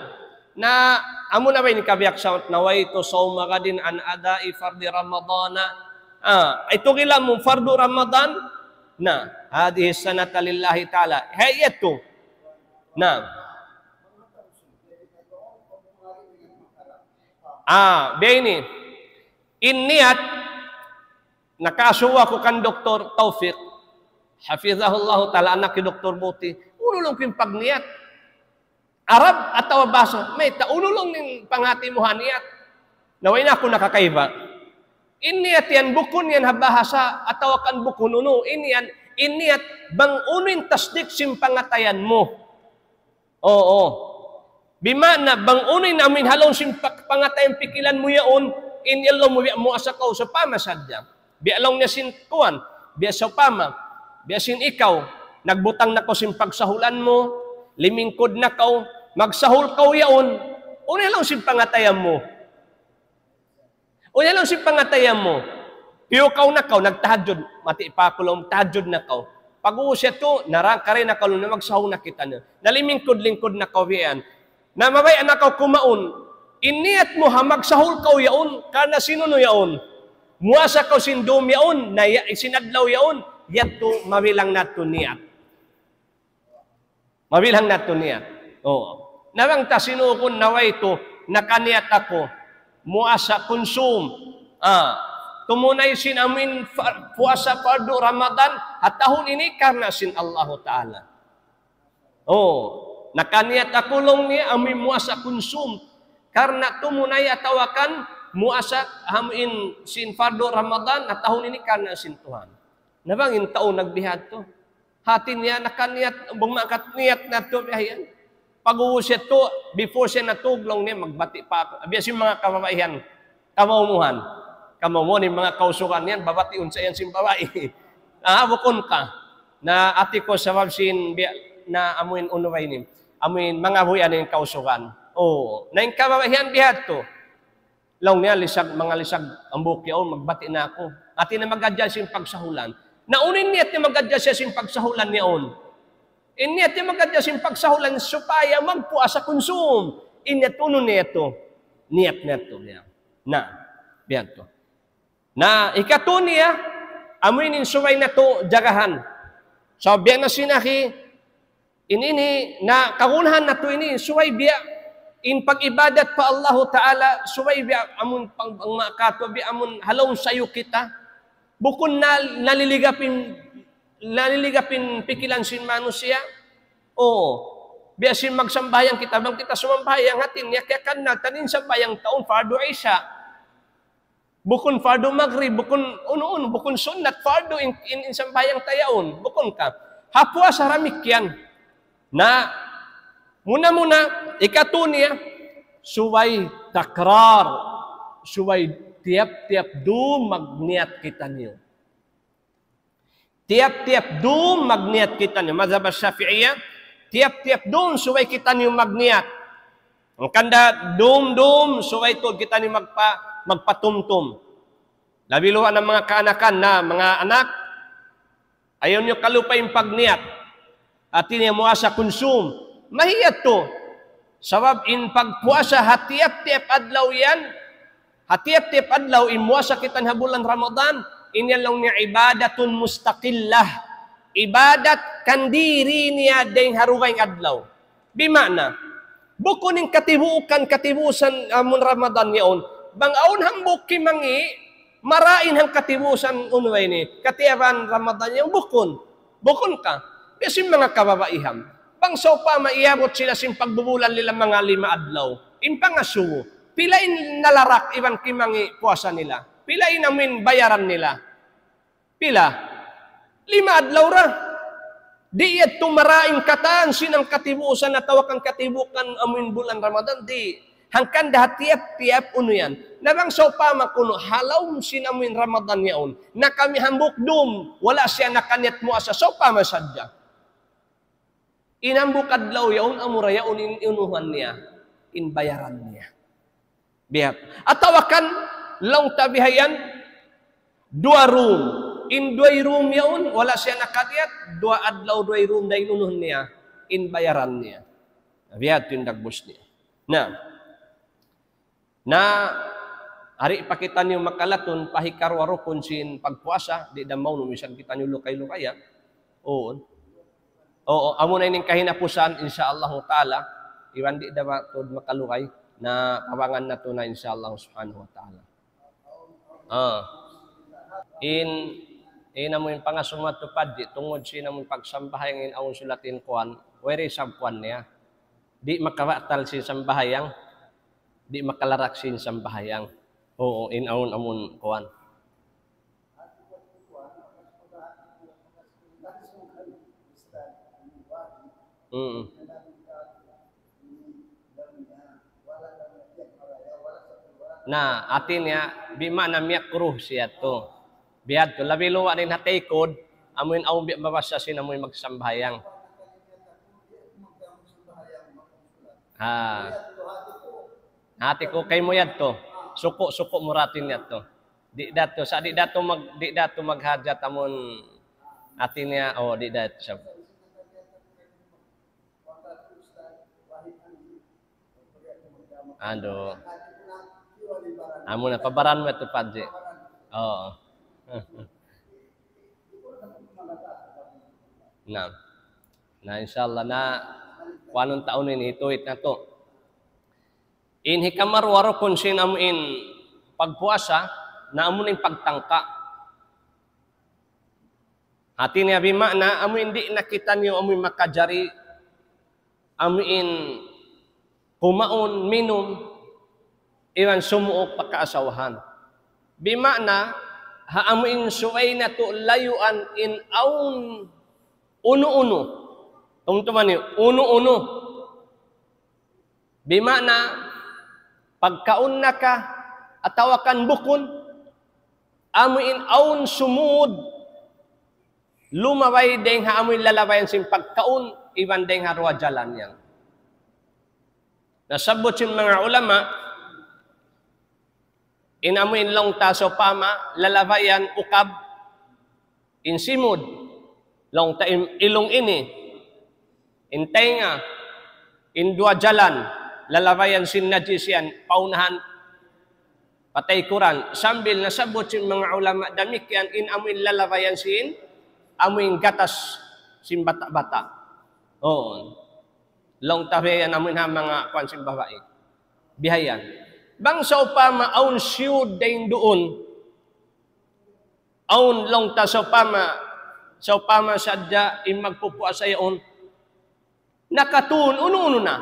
Na, amu na ba ini kabiyaksahan, نويت صوم غد عن أداء فرض رمضان. Ah, itukila mu fardu Ramadan. Na, هذه السنة لله تعالى. Hay, yadtu. Na. Ah, biya' ini. In niyat, nakaasubu aku kan Doktor Taufiq, hafizahullahu ta'ala, anak hi Doktor Buti. Unu laung ku in pagniyat? Arab atawa bahasa? Mayta', unu laung in panghati mu ha niyat? Na way na aku nakakaiba. In niyat yan, bukun yan ha bahasa, atawa kan bukun unu. In yan, in niyat, bang unu in tasdik sin pangatayan mu. Oo. Bima'na, bang unu in amin ha lawm sin pa-, pangatayan pikilan mu yaun, in laung mu biya' muasa kaw sawpama sadja. Biya' laung niya sin kuwan, biya' sawpama, biya' sin ikaw, nagbutang na kaw sin pagsahulan mu, limingkud na kaw, magsahul kaw yaun, unu in laung sin pangatayan mu? Unu in laung sin pangatayan mu? Piyukaw na kaw, nagtahajjud. Mati pa aku laung, tahajjud na kaw. Pag-ubus yadtu, narangkari na kaw, na magsahul na kitaniyu. Nalimingkud-lingkud na kaw biya' yan. Na mabaya' na kaw kumaun. In niyat mu ha magsahul kaw yaun, karna' sin unu yaun. Muasa kaw sin dum yaun, na ya-, sin adlaw yaun, yadtu mabilang natu' niyat. Mabilang natu' niyat. Oo. Na bang ta sin ukun nawaytu, nakaniyat aku, muasa kunsum. Ah, tumunay sin amin fa-, puasa fardu Ramadan, ha tahun ini karna' sin Allahu Ta'ala. Oo. Nakaniyat aku laung niya amin muasa kunsum. Karna' tumunay atawa kan muasa amin sin fardu Ramadan, ha tahun ini karna' sin Tuhan. Na bang in tau nagbihadtu. Hati niya nakaniyat, bang makat niyat natu' biya' yan. Pag-ubus yadtu, before siya natug laung niya, magbati' pa aku. Biya' sin manga kababaihan, kamaumuhan. Kamaumuhan in manga kausugan yan, babatiun sa yan sin babai. Ah, bukun ka. Na ati ku sabab sin biya' na amuin unu ba ini. Amuin manga buhi' anin kausugan. Oo. Na in kababaihan bihadtu. Laung niya, lisag, manga lisag hambuuk yaun, magbati' na aku. Hati niya mag-adjust sin pagsahulan. Na unu in niyat niya mag-adjust siya sin pagsahulan yaun? In niyat niya mag-adjust sin pagsahulan supaya magpuasa kunsum. In niyat unu niyat tu? Niyat niya tu, ya. Na, biya' tu. Na, hikatu niya, amu ini in subay natu' jagahan. So, biya' na sin akhi, ini, ini, na kagunahan natu' ini, subay biya' in pag-ibadat pa Allahu Ta'ala, subay biya' amun pang, pang makatu, biya' amun ha lawm sayu kita. Bukun na naliligap in, naliligap in pikilan sin manusiya'. Oo. Biya' sin magsambahayang kita, bang kita sumambahayang hati niya, kaya kannal ta in sambahayang ta yaun, fardu Isha. Bukun fardu Maghrib, bukun unu-unu, bukun sunnat, fardu in, in, in sambahayang ta yaun, bukun ka. Ha puasa damikkiyan. Na, muna-muna, hikatu niya, subay takrar, subay tiyap-tiyap dum magniyat kitaniyu. Tiyap-tiyap dum magniyat kitaniyu. Madhhab Shafi'iyah, tiyap-tiyap dum subay kitaniyu magniyat. Hangkan da dum-dum subay tuud kitaniyu magpa-, magpatumtum. Labi luha na manga kaanakan na, manga anak, ayaw niyu kalupahi in pagniyat. Hati niya muasa kunsum. Mahiyat tu. Sabab in pagpuasa ha tiyap-tiyap adlaw yan, Ha tiyap-tiyap adlaw, in muwasa kita ha bulan Ramadan, in yan laung niya ibadatun mustaqillah. Ibadat kandiri niya dayng ha dugaing adlaw. Bima'na, bukun in katibuukan, katibuusan amun Ramadan yaun. Bang awn hambuuk kimangi', marayaw in hangkatibuusan unu ini, katiyaban Ramadan yaun, bukun. Bukun ka. Biya' sin manga kababaihan. Bang sawpama iyabut sila sin pagbubulan nila manga lima adlaw. In pangasubu. Pila in nalarak iban kimangi' puasa nila. Pila in amuin bayaran nila. Pila? Lima adlaw ra. Di' yadtu marayaw in katan sin hangkatibuusan atawa kan katibuukan amuin bulan Ramadan. Di'. Hangkan da ha tiyap-tiyap unu yan. Na bang sawpama kunu' ha lawm sin amuin Ramadan yaun. Na kami hambuuk dum, wala' siya nakaniyat muasa, sawpama sadja. In hambuuk adlaw yaun, amura yaun in unuhan niya, in bayaran niya. Biya' hātu. Atawa kan, laung ta bihayan, duwa dum. In duwa dum yaun, wala' siya nakaniyat, duwa adlaw duwa dum da in unuhan niya, in bayaran niya. Biya' hātu in dagbus niya. Na, na, ari pa kitaniyu makalatun, pa hikaruwa rukun sin pagpuasa, di' da maunu, misan kitaniyu lukay-lukay, ha? Oo. Oo, amuna ini in kahinapusan, insya Allah ta'ala. Iban di' da matud makalugay, na tabangan natu' na, insya Allah subhanahu wa ta'ala. Ah. In, in amu in pangasubu natu' pa di', tungud sin amu in pagsambahayang in awn sulat in kuwan, where is kuwan niya? Di' makabatal sin sambahayang, di' makalarak sin sambahayang. Oo, in awn amun kuwan. Mm. Na, hāti niya, bima'na miyakruh siya tu. Biya' hātu, labi luwa' in ha taykud, amuin awn biya' mabasa sin amuin magsambahayang. Ha. Hāti ku kaymu yadtu. Suku', suku' mu ratin yadtu. Di' da tu, sa' di' da tu mag-, di' da tu maghajat amun hāti niya, oh, di' da tu sab. Ando. Amu na, pabaran mu yadtu, Padji. Oo. Na. Na, insya Allah, na, kuwanun ta unu ini, ituit natu'. In hikaruwa rukun sin amu in pagpuasa, na amu in pagtangka. Hāti niya bima'na, amu in di' na kitaniyu amu in makajari, amu in kumaun, minum, iban sumuuk pa kaasawahan. Bima'na, ha amu in subay natu' layuan in awn unu-unu. Tumtuma niyu, unu-unu. Bima'na, pagkaun na ka, atawa kan bukun, amu in awn sumud, lumabay dayng ha amu in lalabayan sin pagkaun, iban dayng ha duwa jalan yan. Nasabbut sin manga ulama, in amu in laung ta sawpama, lalabayan ukab, in simud, laung ta in ilung ini, in taynga, in duwa jalan, lalabayan sin najis yan, pa unahan, pa taykuran, sambil nasabbut sin manga ulama damikkiyan in amu in lalabayan sin, amu in gatas sin bata'-bata'. Oo. Laung ta bihayan amu in ha manga kuwan sin babai. Bihayan. Bang sawpama awn siyud dayn duun. Awn laung ta sawpama, sawpama sadja in magpupuasa yaun. Nakatun, unu-unu na.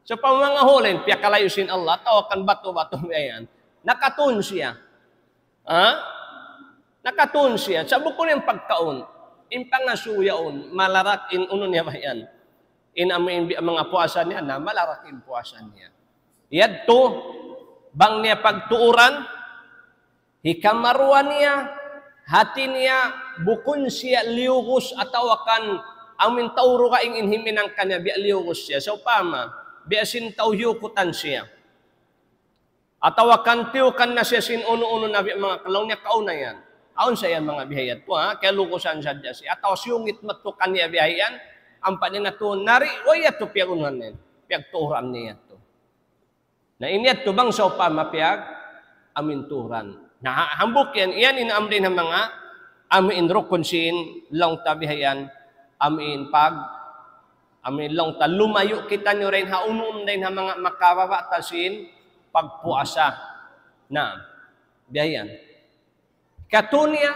Sawpama manga hulain, piyakalayu' sin Allah, atawa kan batu-batu yan. Nakatun siya. Ha? Nakatun siya. Sa' bukun in pagkaun. In pangasubu yaun, malarak in unu niya ba yan. In amu in bi-, manga puasa niya, na malarak in puasa niya. Yadtu, bang niya pagtuuran, hikaruwa niya, hāti niya, bukun siya liyugus atawa kan amu in tau dugaing in himinang kaniya, biya' liyugus siya. Sawpama, biya' sin tau hiyukutan siya. Atawa kan tiyukan na siya sin unu-unu na biya' manga kalaung niya kauna yan. Awn sa yan manga bihayan tu, ha? Kaya lugusan sadja siya. Atawa siyungit matukan niya bihayan. Ampa niya na tu, nari, way yadtu piyagunuhan niya. Piyagtuuran niya yadtu. Na in yadtu bang sawpama piyag, amuin turan. Na, ha-, hambuuk yan, yan in amrin ha manga, amuin rukun sin, laung ta bihayan, amuin pag, amuin laung ta lumayu' kitaniyu dayn ha unu-unu dayn ha manga makababatal sin pagpuasa. Na, bihayan. Katu' niya,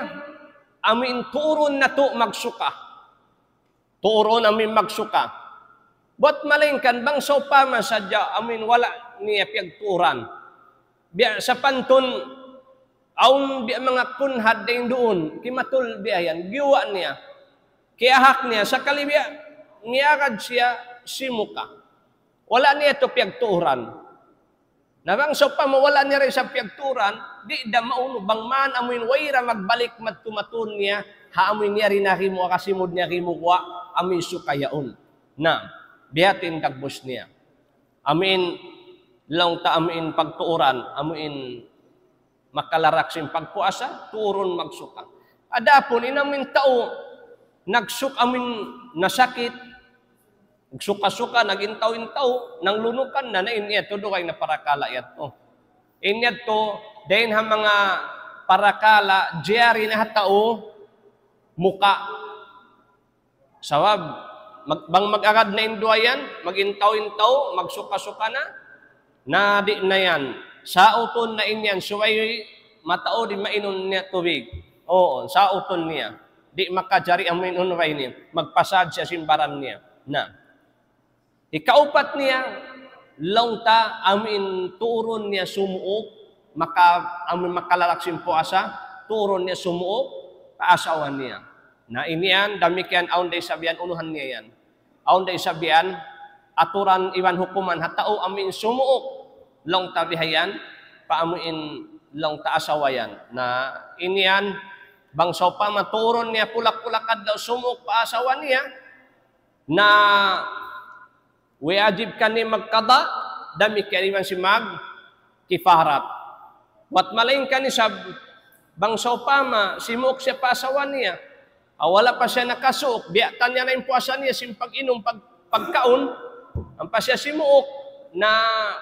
amuin tuurun natu' magsuka. Tuurun amuin magsuka. Buat malaingkan bang sawpama sadja amuin wala' niya piyagtuuran. Biya' sapantun, awn biya' manga kunhad dayn duun, kimatul biya' yan, giyuwa' niya. Kiyahak niya, sakali biya' ngiyagad siya simuka. Wala' niya tu piyagtuuran. Na bang sawpama wala' niya da isab piyagtuuran, di' da maunu bang man amuin way da magbalik madtu matuun niya, ha amuin niya rin na kimu-, kasimud niya kimukuha, amuin suka yaun. Na, biya' ha yan in dagbus niya. Amuin, laung ta amuin pagtuuran, amuin makalarak sin pagpuasa, tuurun magsuka. Adapun in amuin tau, nagsuk amuin nasakit, nagsuka-suka, nag-intaw-intaw, nanglunukan na, na in yadtu dugaing na parakala' yadtu. In yadtu, dayn ha manga parakala', jari na ha tau, muka. Sabab, mag-, bang mag-agad na in duwa yan, mag-intaw-intaw, magsuka-suka na, na di' na yan. Sautun na in yan, subay mataud in mainum niya tubig. Oo, sautun niya. Di' makajari amuin unu ba ini, magpasad siya sin baran niya. Na. Hikaupat niya, laung ta amuin tuurun niya sumuuk, maka-, amuin makalarak sin puasa, tuurun niya sumuuk, pa asawa niya. Na in yan, damikkiyan awn da isab yan, unuhan niya yan. Awn da isab yan, aturan iban hukuman ha tau amuin sumuuk, laung ta bihayan, pa amuin laung ta asawa yan. Na in yan, bang sawpama tuurun niya pulak-pulak adlaw sumuuk pa asawa niya, na wajib kaniya magqada, damikkiyan iban sin magkifarat. Buat malaingkan isab, bang sawpama, simuuk siya pa asawa niya, ah, wala' pa siya nakasuuk, biyaktan niya na in puasa niya, sin pag-inum, pag-, pagkaun, ampa siya simuuk, na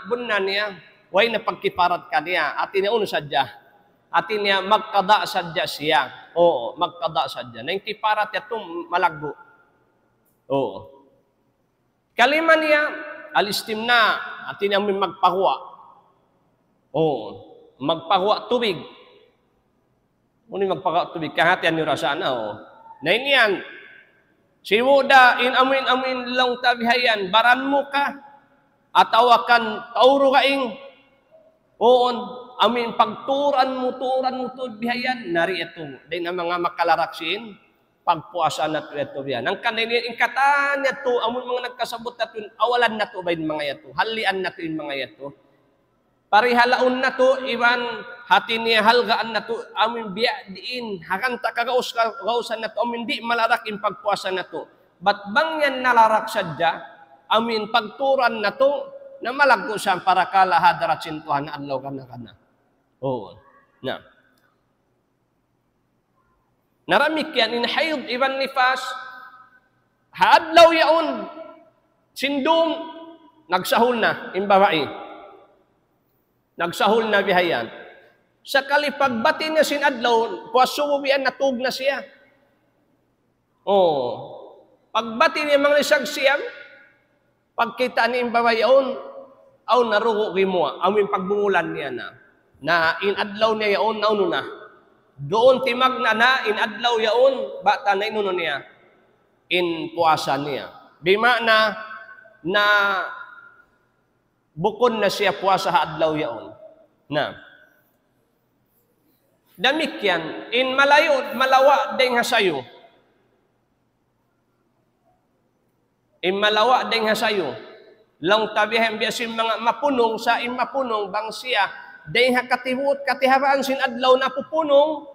bunnal niya, way na pagkifarat kaniya, hati niya unu sadja, hati niya magqada sadja siya, oo, magqada sadja. Na in kifarat yadtu malaggu'. Oo. Kalima niya, al-istimna, hati niya amuin magpaguwa'. Oo, magpaguwa' tubig. Unu in magpaguwa' tubig, kahatihan niyu ra sana, oo. Na in yan, sibu' da in amuin, amuin laung ta bihayan, baran mu ka, atawa kan tau dugaing, uun, amuin pagtuuran mu, tuuran mu tuud bihayan, na di' yadtu, dayn ha manga makalarak sin pagpuasa natu' yadtu biya'. Hangkan na ini, in katan yadtu, amun manga nagkasabut natu' in, awalan natu' ba in manga yadtu, hallian natu' in manga yadtu. Parihalaun natu', iban hati niya halgaan natu', amun biya' diin, hangkan ta kagaus-, kagausan natu', amun di' malarak in pagpuasa natu'. Bat bang yan nalarak sadja, amun pagtuuran natu', na malaggu' sa parakala' ha hadarat sin Tuhan adlaw kana-kana. Oo. Na. Na damikkiyan in hayd iban nifas, ha adlaw yaun, sin dum, nagsahul na, in babai. Nagsahul na bihayan. Sakali pagbati' niya sin adlaw, pag'ubus biya' natug na siya. Oh. Pagbati' niya manglisag siyam, pagkita' niya in babai yaun, awn na dugu' gimuwa', amu in pagbungulan niya na. Na in adlaw niya yaun, naunu na. Duun timagna' na in adlaw yaun, bata' na inunu niya, in puasa niya. Bima'na, na bukun na siya puasa ha adlaw yaun. Na. Damikkiyan, in malayu', malawa' dayng ha sayu. In malawa' dayng ha sayu. Laung ta bihaun biya' sin manga mapunung, sa' in mapunung bang siya, dayng ha katibuut, katihabaan sin adlaw napupunung,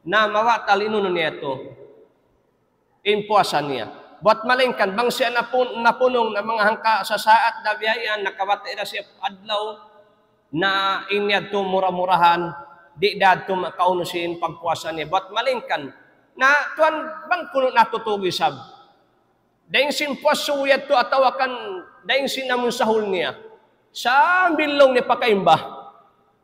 na mabatal inunu niya tu. In puasa niya. Buwat malayngkan, bang siya napun-, napunung na manga hangka sasaat da biya' yan, nakabati' da siya adlaw, na in yadtu mura-murahan, di' da yadtu makaunu sin pagpuasa niya. Buwat malayngkan, na tuwan bang kunu' natutug isab. Dayng sin puasa yadtu atawa kan dayng sin amun sahul niya. Sambil laung niya pakaimba.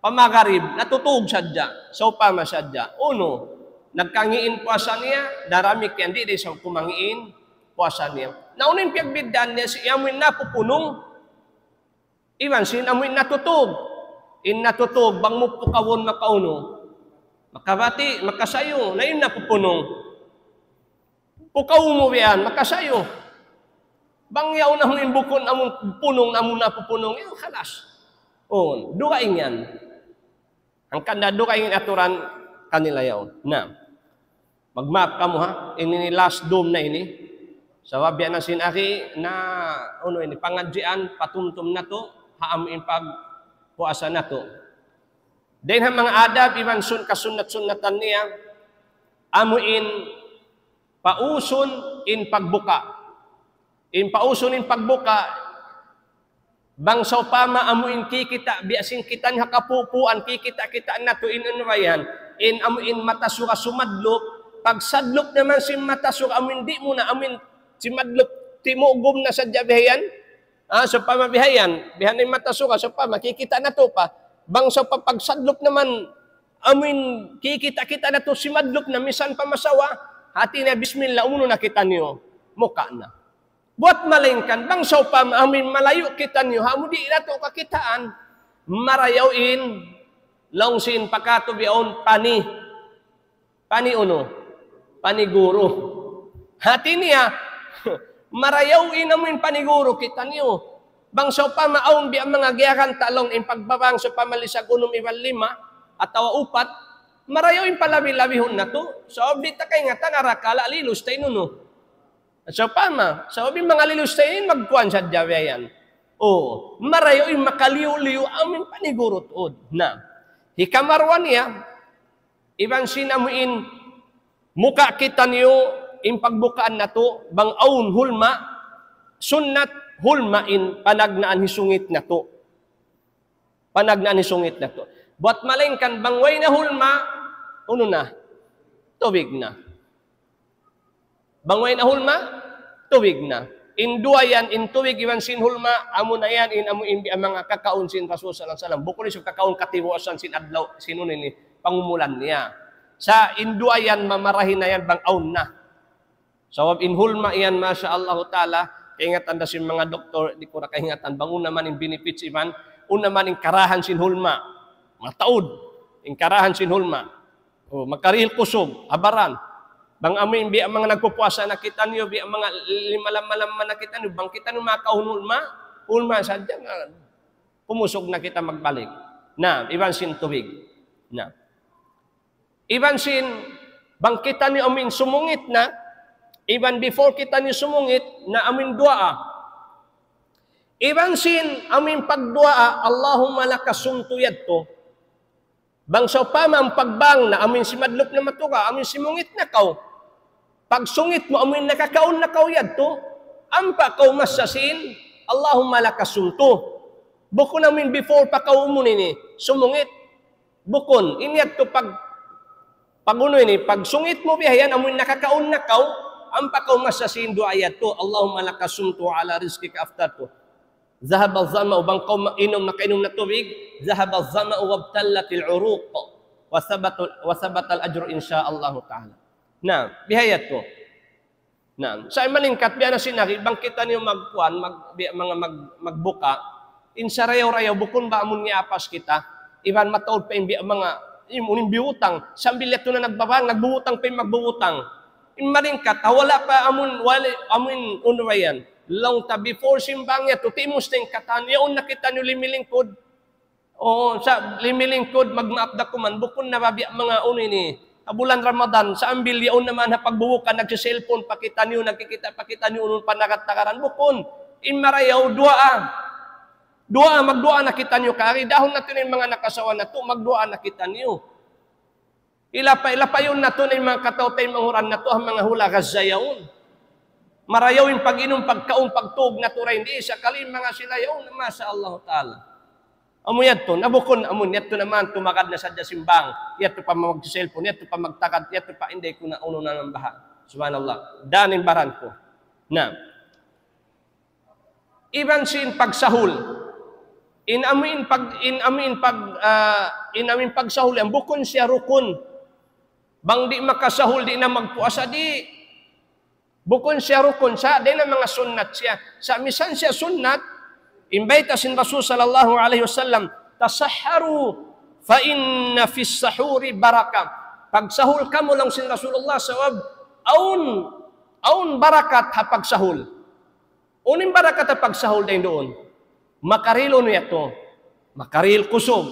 Pamagarib, natutug sadja, sawpama sadja. Unu, nagkangi' in puasa niya, damikkiyan di' da isab kumangi' in puasa niya. Na unu in piyagbiddaan niya, siya amu in napupunung, iban sin amu in natutug. In natutug, bang mu pukawun makaunu, makabati', makasayu, na in napupunung. Pukaw mu biya' yan, makasayu. Bang yaun amu in bukun, amu in punung, amu in napupunung, yan, khalas. O, dugaing yan. Hangkan da dugaing in aturan kanila yaun. Na, magmaap kamu ha, ini ini last dum na ini. Sabab biya' na sin aki na, unu ini, pangadjian, patumtum natu', ha amu in pagpuasa natu'. Dayn ha manga adab, iban sun-, kasunnat-sunnatan niya, amu in pausun in pagbuka. In pausun in pagbuka, bang sawpama amu in kikita', biya' sin kitaniyu ha kapupuan, kikita'-kita' natu' in unu ba yan, in amu in mata suga sumadlup, pagsadlup naman sin mata suga, amu in di' mu na, amu in simadlup, timugum na sadja biya' yan. Ah, sawpama biya' yan, biya' na in mata suga, sawpama kikita' natu' pa, bang sawpama pagsadlup naman, amu in kikita'-kita' natu' simadlup na misan pa masawa, hati niya bismillah, umunu na kitaniyu, muka na. Buwat malaingkan, bang sawpama amu in malayu' kitaniyu, amu di' natu' kakitaan, marayaw in, laung sin pa katu' bihaun pani, pani unu, paniguru. Hati niya, marayaw in amu in paniguru kitaniyu. Bang sawpama awn biya' manga giyakan ta laung in pagbabang sawpama lisag unum iban lima, atawa upat, marayaw in palabi-labihun natu'. Sabab di' ta kaingatan, arakala' lilus ta in unu. Sawpama, sabab in manga lilus ta in magkuan sadja biya' yan. O, marayaw in makaliyu-liyu amu in paniguru tuud. Na, hikaruwa niya, iban sin amu in muka kitaniyu, in pagbukaan natu', bang awn hulma, sunnat hulma in panagnaan hisungit natu'. Panagnaan hisungit natu'. Buwat malaingkan bang way na hulma, unu na, tubig na. Bang way na hulma, tubig na. In duwa yan, in tubig iban sin hulma, amu na yan, in amu in biya' manga kakaun sin Rasul sallallahu alayhi wasallam. Bukun isab kakaun katibuusan sin adlaw, sin unu ini, pangumulan niya. Sa' in duwa yan, mamarahi na yan, bang awn na. Sabab in hulma yan, masha Allah ta'ala, kaingatan da sin manga doktor, di' ku na kaingatan, bang unu man in benefits iban, unu man in karahan sin hulma. Mataud, in karahan sin hulma. O, makarihil kusug, ha baran. Bang amu in biya' manga nagpupuasa na kitaniyu, biya' manga lima-lima-lima na kitaniyu, bang kitaniyu makahunul ma, hulma sadja na, kumusug na kita magbalik. Na, iban sin tubig. Na. Iban sin, bang kitaniyu amu in sumungit na, iban before kitaniyu sumungit, na amu in duwaa. Iban sin, amu in pagduwaa, اللهم لك صمت yadtu. Bang sawpama in pagbang na, amu in simadlup na matuka, amu in simungit na kaw. Pagsungit mu, amu in nakakaun na kaw yadtu, ampa kaw massa sin, اللهم لك صمت. Bukun amu in before pa kaw umun ini, sumungit. Bukun, in yadtu pag, pag unu ini, pagsungit mu biya' yan, amu in nakakaun na kaw, ampa kaw massa sin duwaa yadtu, اللهم لك صمت وعلى رزقك أفطرت. ذهب الظمأ, bang kaw ma-, inum, nakainum na tubig, ذهب الظمأ وابتلت العروق وثبت، وثبت الأجر إن شاء الله تعالى. Na, biya' yadtu. Na, sa' malingkat, biya' na sin agi, bang kitaniyu magkuan, mag-, biya' manga mag-, magbuka, in sarayaw-rayaw, bukun ba amun ngiyapas kita, iban mataud pa in biya' manga, in, in biyutang, sambil yadtu na nagbabang, nagbubutang pa in magbubutang. In malingkat, ha, wala' pa amun, wala', amun, unu ba yan? Laung ta before simbang yadtu, timus na in katan, yaun na kitaniyu limilingkud. O, sa' limilingkud, magmaap da kuman, bukun na ba biya' manga unu ini. Ha bulan Ramadan, sambil yaun naman ha pagbubuka, nagsi-cellphone pa kitaniyu, nagkikita' pa kitaniyu, unu in panagad-tagaran, bukun. In marayaw, duwaa. Duwaa, magduwaa na kitaniyu kari, dahun natu' na in manga nakasawa natu', magduwaa na kitaniyu. Ilapay, lapayun natu' na in manga kataw-taymanghuran natu', ha manga hula' Gaza yaun. Marayaw in pag-inum, pagkaun, pagtug natu' dayn di, sakali in manga sila yaun, masha Allah ta'ala. Amu yadtu, na bukun, amun yadtu naman, tumagad na sadja simbang, yadtu pa mag-cellphone, yadtu pa magtagad, yadtu pa inday ku na unu na nang baha'. Subhanallah. Danin baran ku. Na. Iban sin pagsahul. In amu in pag, in amu in pag, ah, in amu in pagsahul yan, bukun siya rukun. Bang di' makasahul, di' na magpuasa, di'. Bukun siya rukun, sa' di' na manga sunnat siya. Sa' misan siya sunnat, in bayta' sin Rasul sallallahu alayhi wasallam, "Tasahharu fa inna fis sahuri baraka." Pagsahul kamu laung sin Rasulullah, sabab awn, awn barakat ha pagsahul. Unu in barakat ha pagsahul dayn duun? Makarihil unu yadtu? Makarihil kusug.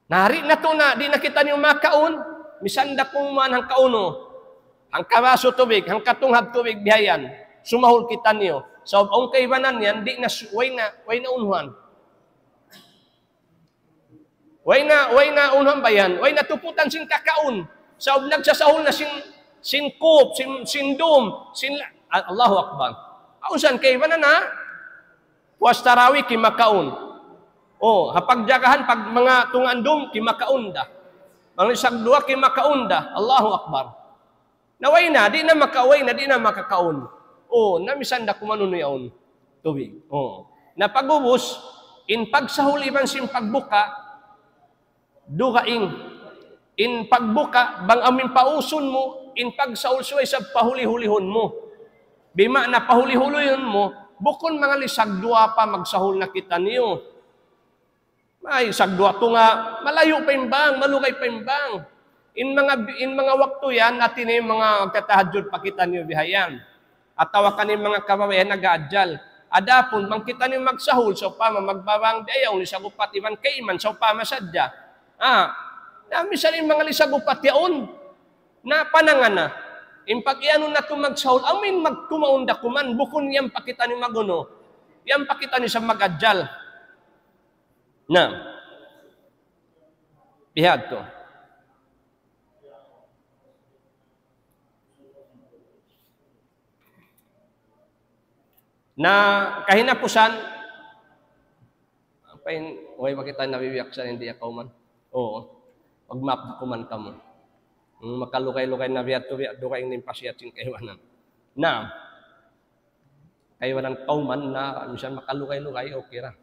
Na di' na tuud na, di' na kitaniyu makaun, misan da kuman hangka unu, hangka basu tubig, hangka tunghab tubig bihayan, sumahul kitaniyu. Sabab awn kaibanan yan, di' na su-, way na, way na unuhan. Way na, way na unuhan ba yan? Way na tuputan sin kakaun. Sabab nagsasahul na sin, sin kup, sin, sin dum, sin la-, A-, Allahu Akbar. Awn san kaibanan na, puas tarawi kimakaun. O, ha pagjagahan, pag manga tungaan dum, kimakaun da. Manga lisag duwa, kimakaun da. Allahu Akbar. Na way na, di' na maka-, way na, di' na makakaun. O, na misan da kuman unu yaun. Tubig. O. Na pag'ubus, in pagsahul iban sin pagbuka, dugaing. In pagbuka, bang amu in pausun mu, in pagsahul subay isab pahuli-hulihun mu. Bima'na pahuli-hulihun mu, bukun manga lisag duwa pa magsahul na kitaniyu. Ay, sagduwa tunga, malayu' pa in bang, malugay pa in bang. In manga, in manga waktu yan, hati niya in manga magtatahajjud pa kitaniyu bihayan. Atawa kan in manga kababaihan nag-aajal. Adapun, bang kitaniyu magsahul, sawpama magbabang, biya' yaun lisag upat iban kayman, sawpama sadja. Ah, na misan in manga lisag upat yaun, na panangan na. In pag-iyanun natu' magsahul, amu in magkumaun da kuman, bukun yan pa kitaniyu mag-unu, yan pa kitaniyu sa mag-ajal. Na. Bihadtu. Na kahinapusan, apa in, way ba kita nabibiyak sa hindi kauman? Oo. Pag-map na kuman kamu. Hmm, makalugay-lugay na bihadtu, bihadtu ka in pasiyat sin kaibanan. Na, kaibanan kauman na, misan makalugay-lugay, okay ra.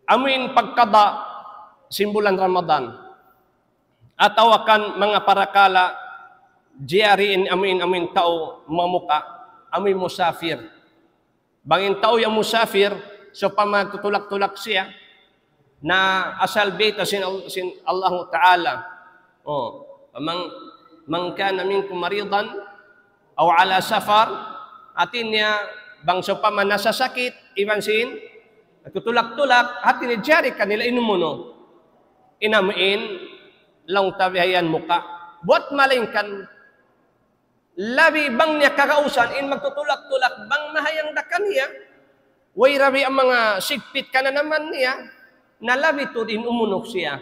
Amu in pagkada sin bulan Ramadan, atawa kan manga parakala', jari in amu in, amu in tau mamuka', amu in musafir. Bang in tau yan musafir, sawpama nagtutulak-tulak siya, na asal bayta' sin Al-, sin Allahu Ta'ala. O, فمن، من كان منكم مريضا أو على سفر, hati niya, bang sawpama nasasakit, iban sin, nagtutulak-tulak, hati niya jari kanila in umunu. In amu in, laung ta bihayan muka'. Buwat malaingkan, labi bang niya kagausan in magtutulak-tulak bang mahayang da kaniya, way ra biya' manga sigpit kananaman niya, na labi tuud in umunuk siya,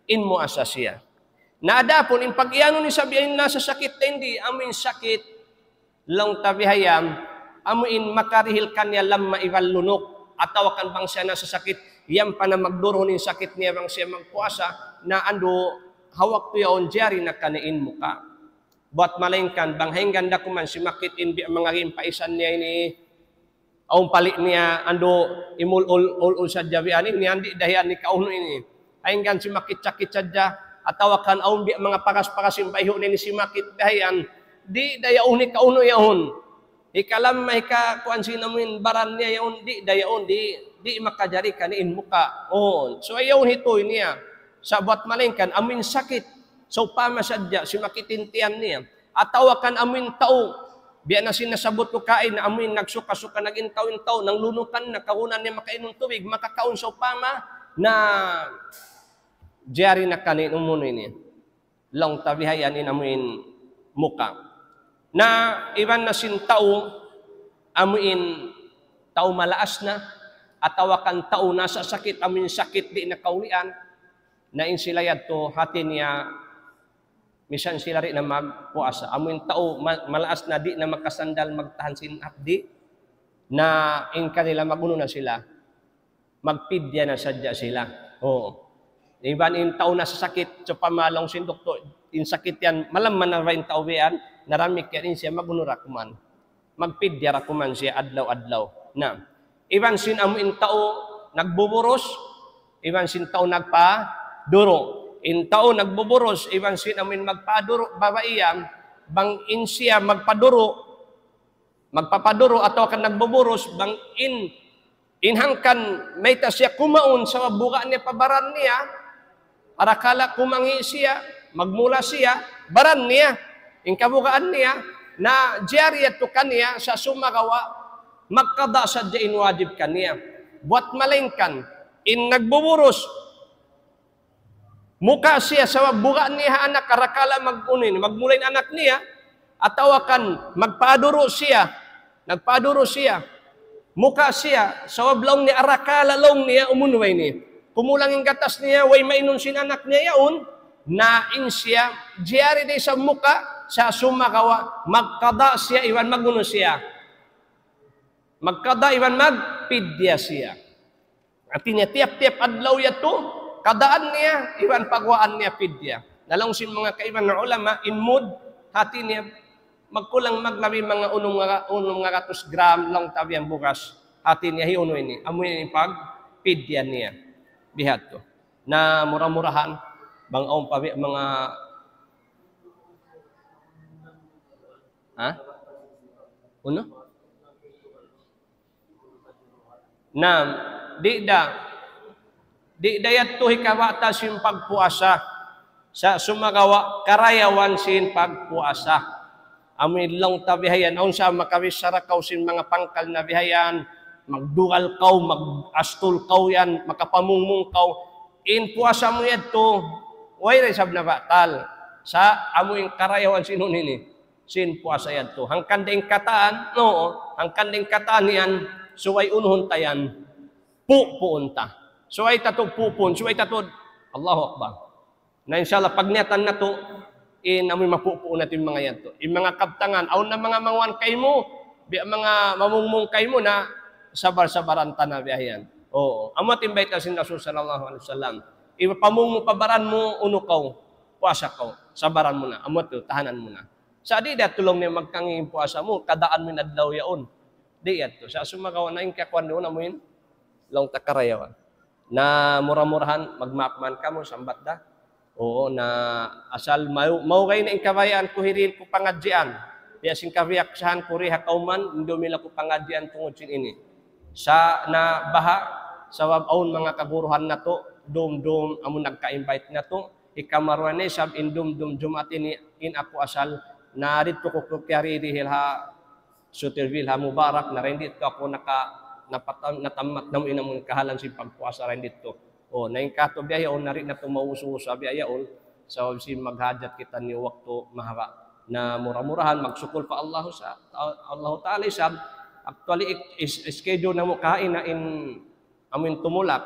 in muasa siya. Na adapun in pag-iyanun isab yan nasasakit da hindi, amu in sakit, laung ta bihayan, amu in makarihil kaniya lamma iban lunuk, atawa kan bang siya nasasakit, yan pa na magduruhun in sakit niya bang siya magpuasa, na andu' ha waktu yaun jari na kaniya in muka'. Buwat malaingkan, bang hangkan da kuman simakit in biya' manga gimpaisan niya ini, awn pali' niya, andu' imul-ul-ul sadja biya' ini, yan di' da yan hikaunu ini. Hangkan simakit-sakit sadja, atawa kan awn biya' manga paras-paras in bayhu' niya ini simakit da yan, di' da yaun hikaunu yaun. Hikalamma, hikakuan sin amu in baran niya yaun, di' da yaun, di', di' makajari kaniya in muka'. O, subay yaun hituy niya. Sa' buwat malaingkan, amu in sakit, sawpama sadja, simakit in tiyan niya. Atawa kan amu in tau, biya' na sin nasabbut ku kaina, amu in nagsuka-suka na in tau, in tau, nanglunukan na, kagunan niya makainum tubig, makakaun sawpama, na jari na kaniya in umunu ini. Laung ta bihayan in amu in muka'. Na iban na sin tau, amu in tau malaas na, atawa kan tau nasasakit, amu in sakit di' na kaulian, na in sila yadtu hati niya, misan sila di' na magpuasa. Amu in tau ma-, malaas na di' na makasandal magtahan sin hapdi', na in kanila magunu na sila. Magpidya na sadja sila. Oo. Iban in tau nasasakit, sawpama laung sin doktor, in sakit yan, malamma na ba in tau biya' yan, naramik yan in siya, magunu ra kuman. Magpidya ra kuman siya adlaw-adlaw. Na, Iban sin amu in tau nagbuburus, iban sin tau nagpaduru'. In tau nagbuburus, iban sin amu in magpaduru', babai yan, bang in siya magpaduru', magpapaduru' atawa kan nagbuburus, bang in, in hangkan mayta' siya kumaun, sabab buga' niya pa baran niya, arakala' kumangi' siya, magmula siya, baran niya, in kabugaan niya, na jari yadtu kaniya sa' sumagawa', magkada' sadja in wajib kaniya. Buwat malaingkan, in nagbuburus, muka' siya sabab buga' niya ha anak, arakala' mag-unu ini, magmula in anak niya, atawa kan magpaduru' siya, nagpaduru' siya, muka' siya, sabab laung niya arakala' laung niya umunu way ini. Kumulang in gatas niya, way mainum sin anak niya yaun, na in siya, jari da isab muka', sa' sumagawa', magkada' siya, iban magunu siya. Magkada' iban magpidya siya. Hati niya, tiyap-tiyap adlaw yadtu, kadaan niya, iban paguwaan niya pidya. Na laung sin manga kaibanan ulama, in mud, hati niya, magkulang maglabi manga unum nga, unum nga gatus gram laung ta biya' yan bugas. Hati niya, hi unu ini, amu ini pagpidya niya. Bihadtu. Na mura-murahan, bang awn pa biya' manga, ha? Unu? Naam, di' da. Di' da yadtu hikabatal sin pagpuasa. Sa' sumagawa' karayawan sin pagpuasa. Amu in laung ta bihayan, awn sa makabichara kaw sin manga pangkal na bihayan, magdugal kaw, mag-astul kaw yan, makapamungmung kaw. In puasa mu yadtu, way da isab nabatal. Sa' amu in karayawan sin unu ini. Sin puasa yadtu. Hangkan da in katan, no, hangkan da in katan yan, subay unuhun ta yan, pupuun ta. Subay ta tuud pupuun, subay ta tuud, Allahu Akbar. Na insya Allah, pagniyatan natu', in amu in mapupuun natu' in manga yadtu. In manga kabtangan, awn na manga manguwan kaymu, biya' manga mamungmung kaymu na sabar-sabaran ta na biya' yan. Oo. Amu in bayta' sin Rasul sallallahu alayhi wasallam. Ipapamung mu pa baran mu, unu kaw, puasa kaw, sabaran mu na. Amu yadtu, tahanan mu na. Sa' di' da yadtu laung niya magkangi' in puasa mu, kadaan mu in adlaw yaun. Di' yadtu. Sa' sumagawa' na in kakuwan duun amu in laung ta karayawan. Na mura-murahan, magmaap man kamu, sambat da. Oo, na asal mau, maugay na in kabayaan ku hirihil ku pangadjian. Biya' sin kabiyaksahan ku di ha kawman, dumihil aku pangadjian tungud sin ini. Sa' na baha', sabab awn manga kaguruhan natu', dum-dum, amu nagka-invite natu', hikaruwa niya isab in dum-dum Jumaat ini in aku asal, na didtu ku kiyarihil ha Sutterville ha Mubarak, na dayn didtu aku naka-, napata-, natammat namu' in amun kahalan sin pagpuasa dayn didtu. O, na in katu' biya' yaun, na di' natu' mausu-usu biya' yaun, sabab sin maghajat kitaniyu waktu mahaba'. Na mura-murahan magsukul pa Allahu sa-, Allahu Ta'ala isab, actually, ik-, is-, schedule namu' kaina in amu in tumulak.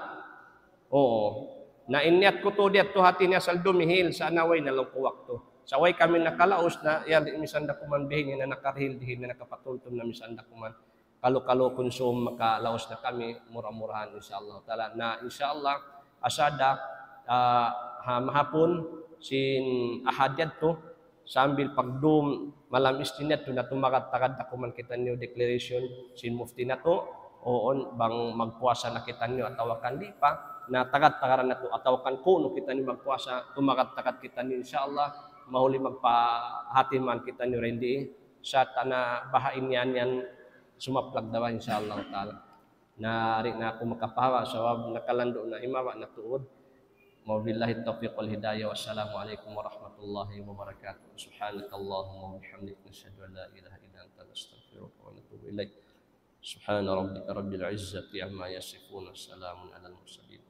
Oo. Na in niyat ku tuud yadtu hati niya asal dumihil, sa' na way na laung ku waktu. Sa' way kami nakalaus na, yan, misan da kuman bihaini na nakarihil, dihin na nakapatumtum na misan da kuman. Kalu-kalu kunsum makalaus na kami, mura-murahan, insya Allah Ta'ala. Na, insya Allah, asal da, ah, ha, mahapun, sin Ahad yadtu, sambil pagdum malam Isnin yadtu na tumagad-tagad da kuman kitaniyu declaration sin mufti natu', uun bang magpuasa na kitaniyu atawa kan di' pa, na tagad-tagaran natu' atawa kan kunu' kitaniyu magpuasa, tumagad-tagad kitaniyu insya Allah, mahuli magpahatiman kitaniyu dayn di, sa' ta na baha' in yan yan sumaplag da ba insya Allah Ta'ala. Na di' na aku makapahawa sabab nakalandu' na in mawa na tuud. وبالله التوفيق والهداية، والسلام عليكم ورحمة الله وبركاته. سبحانك اللهم وبحمدك، نشهد أن لا إله إلا أنت، نستغفرك ونتوب إليك. سبحان ربك رب العزة عما يصفون، وسلام على المرسلين،